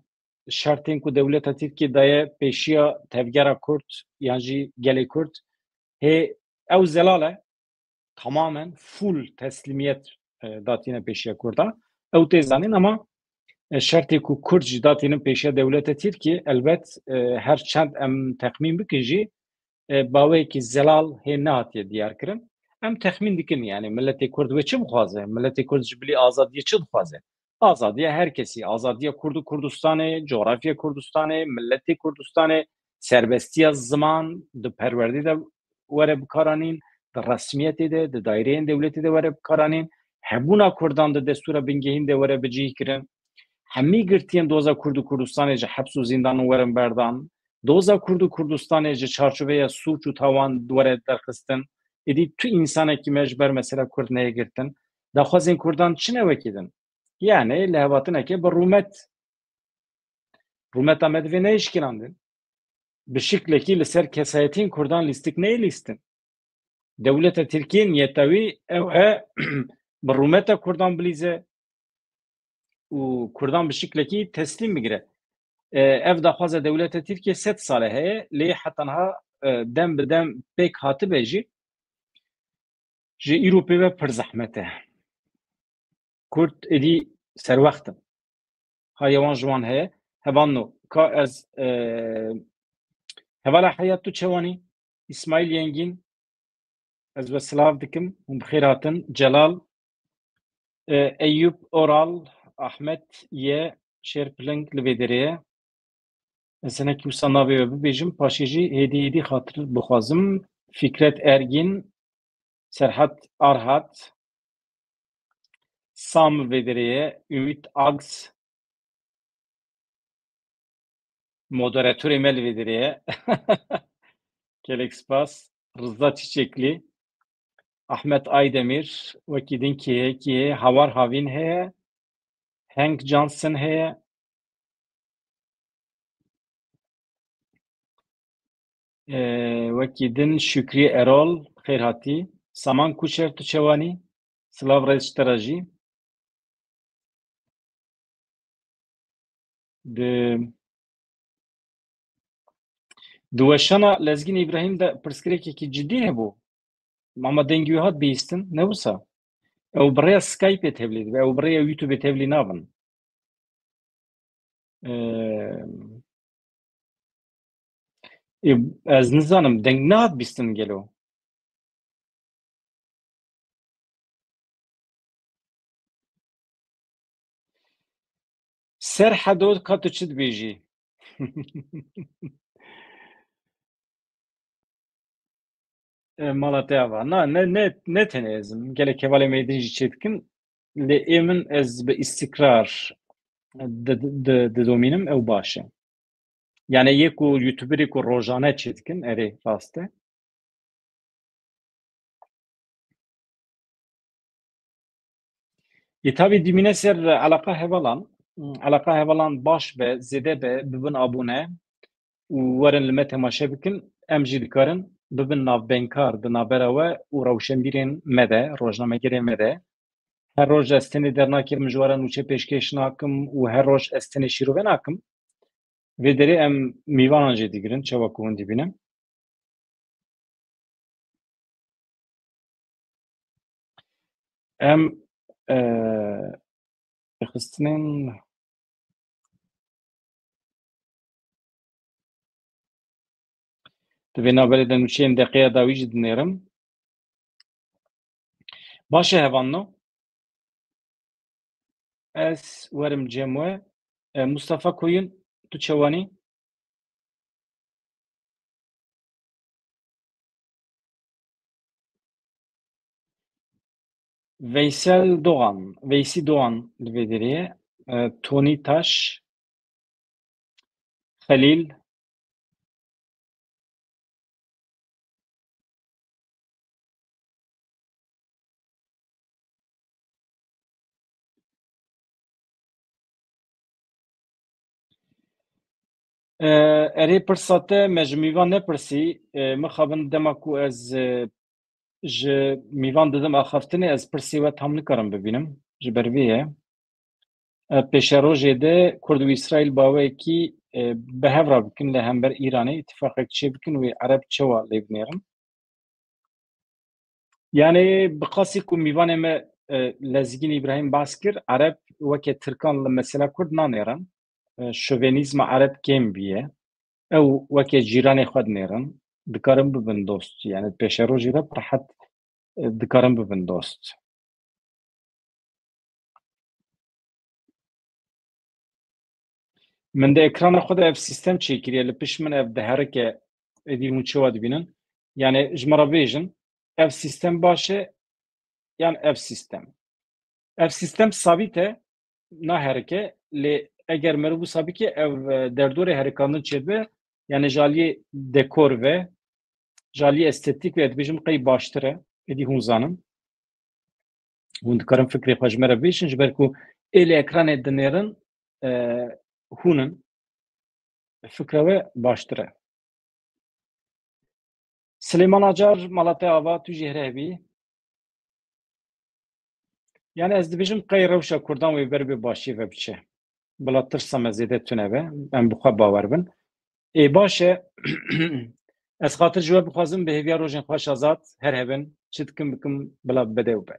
Şertên ku dewleta Tirkiyê daye pêşiya tevgera Kurd yan jî gelê Kurd, hê ew zelal e. Tamamen full teslîmiyet, e, datîne pêşiya Kurda. Ew tê zanîn, ama, e, şertê ku Kurd jî datînin pêşiya dewleta Tirkiyê, elbet, e, her çend em texmîn bikin jî, e, baweyekî zelal hê nehatiye diyar kirin. Em texmîn dikin, yani, miletê Kurd wê çi bixwaze? Miletê Kurd ji bilî azadiyê çi dixwaze? Azadiya her kesî, azadiya Kurd û Kurdistanê, coğrafya Kurdistanê, miletê Kurdistanê, serbestiya ziman di perwerdê de were bikaranîn, di resmiyetê de, di daîreyên dewletê de were bikaranîn, hebûna Kurdan di destûra bingehîn de were bicihkirin. Hemî girtiyên doza Kurd û Kurdistanê ji heps û zîndanan werin berdan. Doza Kurd û Kurdistanê ji çarçoveya sûc û tawan were derxistin. Êdî tu însanekî me ji ber mesela Kurd neyê girtin. Daxwazên Kurdan çi ne wekî din? Yani lihevhatineke bi rûmet. Rûmeta me divê neyê şikînandin. Bi şiklekî li ser kesayetiyên Kurdan lîstik neyê lîstin. Dewleta Tirkiyê niyeta wî ew e bi rûmeta Kurdan bilîze û Kurdan bi şiklekî teslîm bigire. E, ev daxwaza dewleta Tirkiyê sed sal e heye, lê heta niha, e, dem bi dem pêk hatibe jî. Ji îro pê ve pir zehmet e. Kurd êdî serwext in. Haya wan ji wan heye. Hevalno, ka ez, e, hevala Heyat, tu çewanî? Îsmaîl Yengîn, ez we silav dikim. Hûn bi xêr hatin. Celal, e, Eyûp Oral, Ahmet ye, Şêrpiling li vê derê ye. Ez hinekî wisa navê we bibêjim, paşê jî hêdî hêdî xatir bixwazim. Fikret Ergin, Serhat Arhat, Sam vê derê ye, Ümit Ags, moderatorê me li vê derê ye. Gelek spas. Rıza Çiçekli, Ahmet Aydemir, wekî din kî heye, kî heye, Havar Havîn heye, Hank Johnson heye. Ee, wekî din Şükrü Erol, xêr hatî. Saman Kuçer, tu çewanî? Silav rêz ji te re jî. Di, di weşana Lezgîn Îbrahîm de pirsgirêkekî cidî hebû. Ama dengî wî hat bihîstin, ne wisa? Ew bi rêya Skypeê tevlî dibe, ew bi rêya YouTubeê tevlî nabin. Ee, e, ez nizanim, deng nehat bîstin gelo? Serhedo, ka tu çi dibêjî? E, mala te ava. Na, ne, ne, ne tenê ez im. Gelek hevalê me din jî çêdikin. Lê ê min ez bi îstikrar di-, di-, didomînim, ew baş e. Yani yê ku YouTuberî ku rojane çêdikin, erê, rast e. Ê, tabî dimîne ser eleqa hevalan. Eleqa hevalan baş be, zêde be, bibin abone û werin li me temaşe bikin. Em jî dikarin bibin navbeynkar di navbera we û rewşenbîrên me de, rojnamegerên me de. Her roj ez tenê dernakevim ji we re nûçe pêşkêş nakim û her roj ez tenê şîrove nakim. Vê derê em mîvanan jê digirin, çawa ku hûn dibînin. Em, e, xistinên di vê navberê de nûçeyên deqeya dawî jî dinêrim. Baş e hevalno. Ez werim cem we. E, Mustafa Koyun, tu çewanî? Veysel Doğan, Veysî Doğan li vê derê ye. E, Tony Taş, Xelîl. E, erê, pirsa te me ji mîvan nepirsî. E, mixabin dema ku ez, e, ji mîvan didim axaftinê, ez pirsê we tam nikarim bibînim. Ji ber vê ye. E, pêşerojê de Kurd û Îsraîl baweyekî, e, bi hev re bikin li hember Îranê, îtifaqek çêbikin, wê Ereb çawa lê binêrin? Yani bi qasî ku mîvanê me, e, Lezgîn Îbrahîm behs kir, Ereb weke Tirkan li mesela Kurd nanêrin. E, şovenîzma Ereb kêm bûye. Ew weke cîranê xwe dinêrin. Dikarin bibin dost. Yani pêşerojê de bi rehet, e, dikarin bibin dost. Min di ekrana xwe de ev sîstem çêkiriye, li pişt min ev diherike, êdî hûn çawa dibînin? Yani ji min re bêjin, ev sîstem baş e, yan ev sîstem? Ev sîstem sabît e, naherike, lê eger meriv wisa bike, ev, e, derdorê herikandin çêdibe, yani ji aliyê dekor ve, ji aliyê estetîk ve, ez dibêjim qey baştir e, êdî hûn zanin. Hûn dikarin fikrê xwe ji me re bêjin, ji ber ku ê li ekranê dinêrin, e, hûn in. Fikra we baştir e. Silêman Acar, mala te ava, tu jî here hebî. Yani ez dibêjim qey rewşa Kurdan wê ber bi başiyê ve biçe. Bila tirsa me zêde tune be, em bi xwe bawer bin. Ê, baş e, ez xatir ji we bixwazim, bi hêviya rojên xweş azad, her hebin, çi dikim bikim, bila bedew be.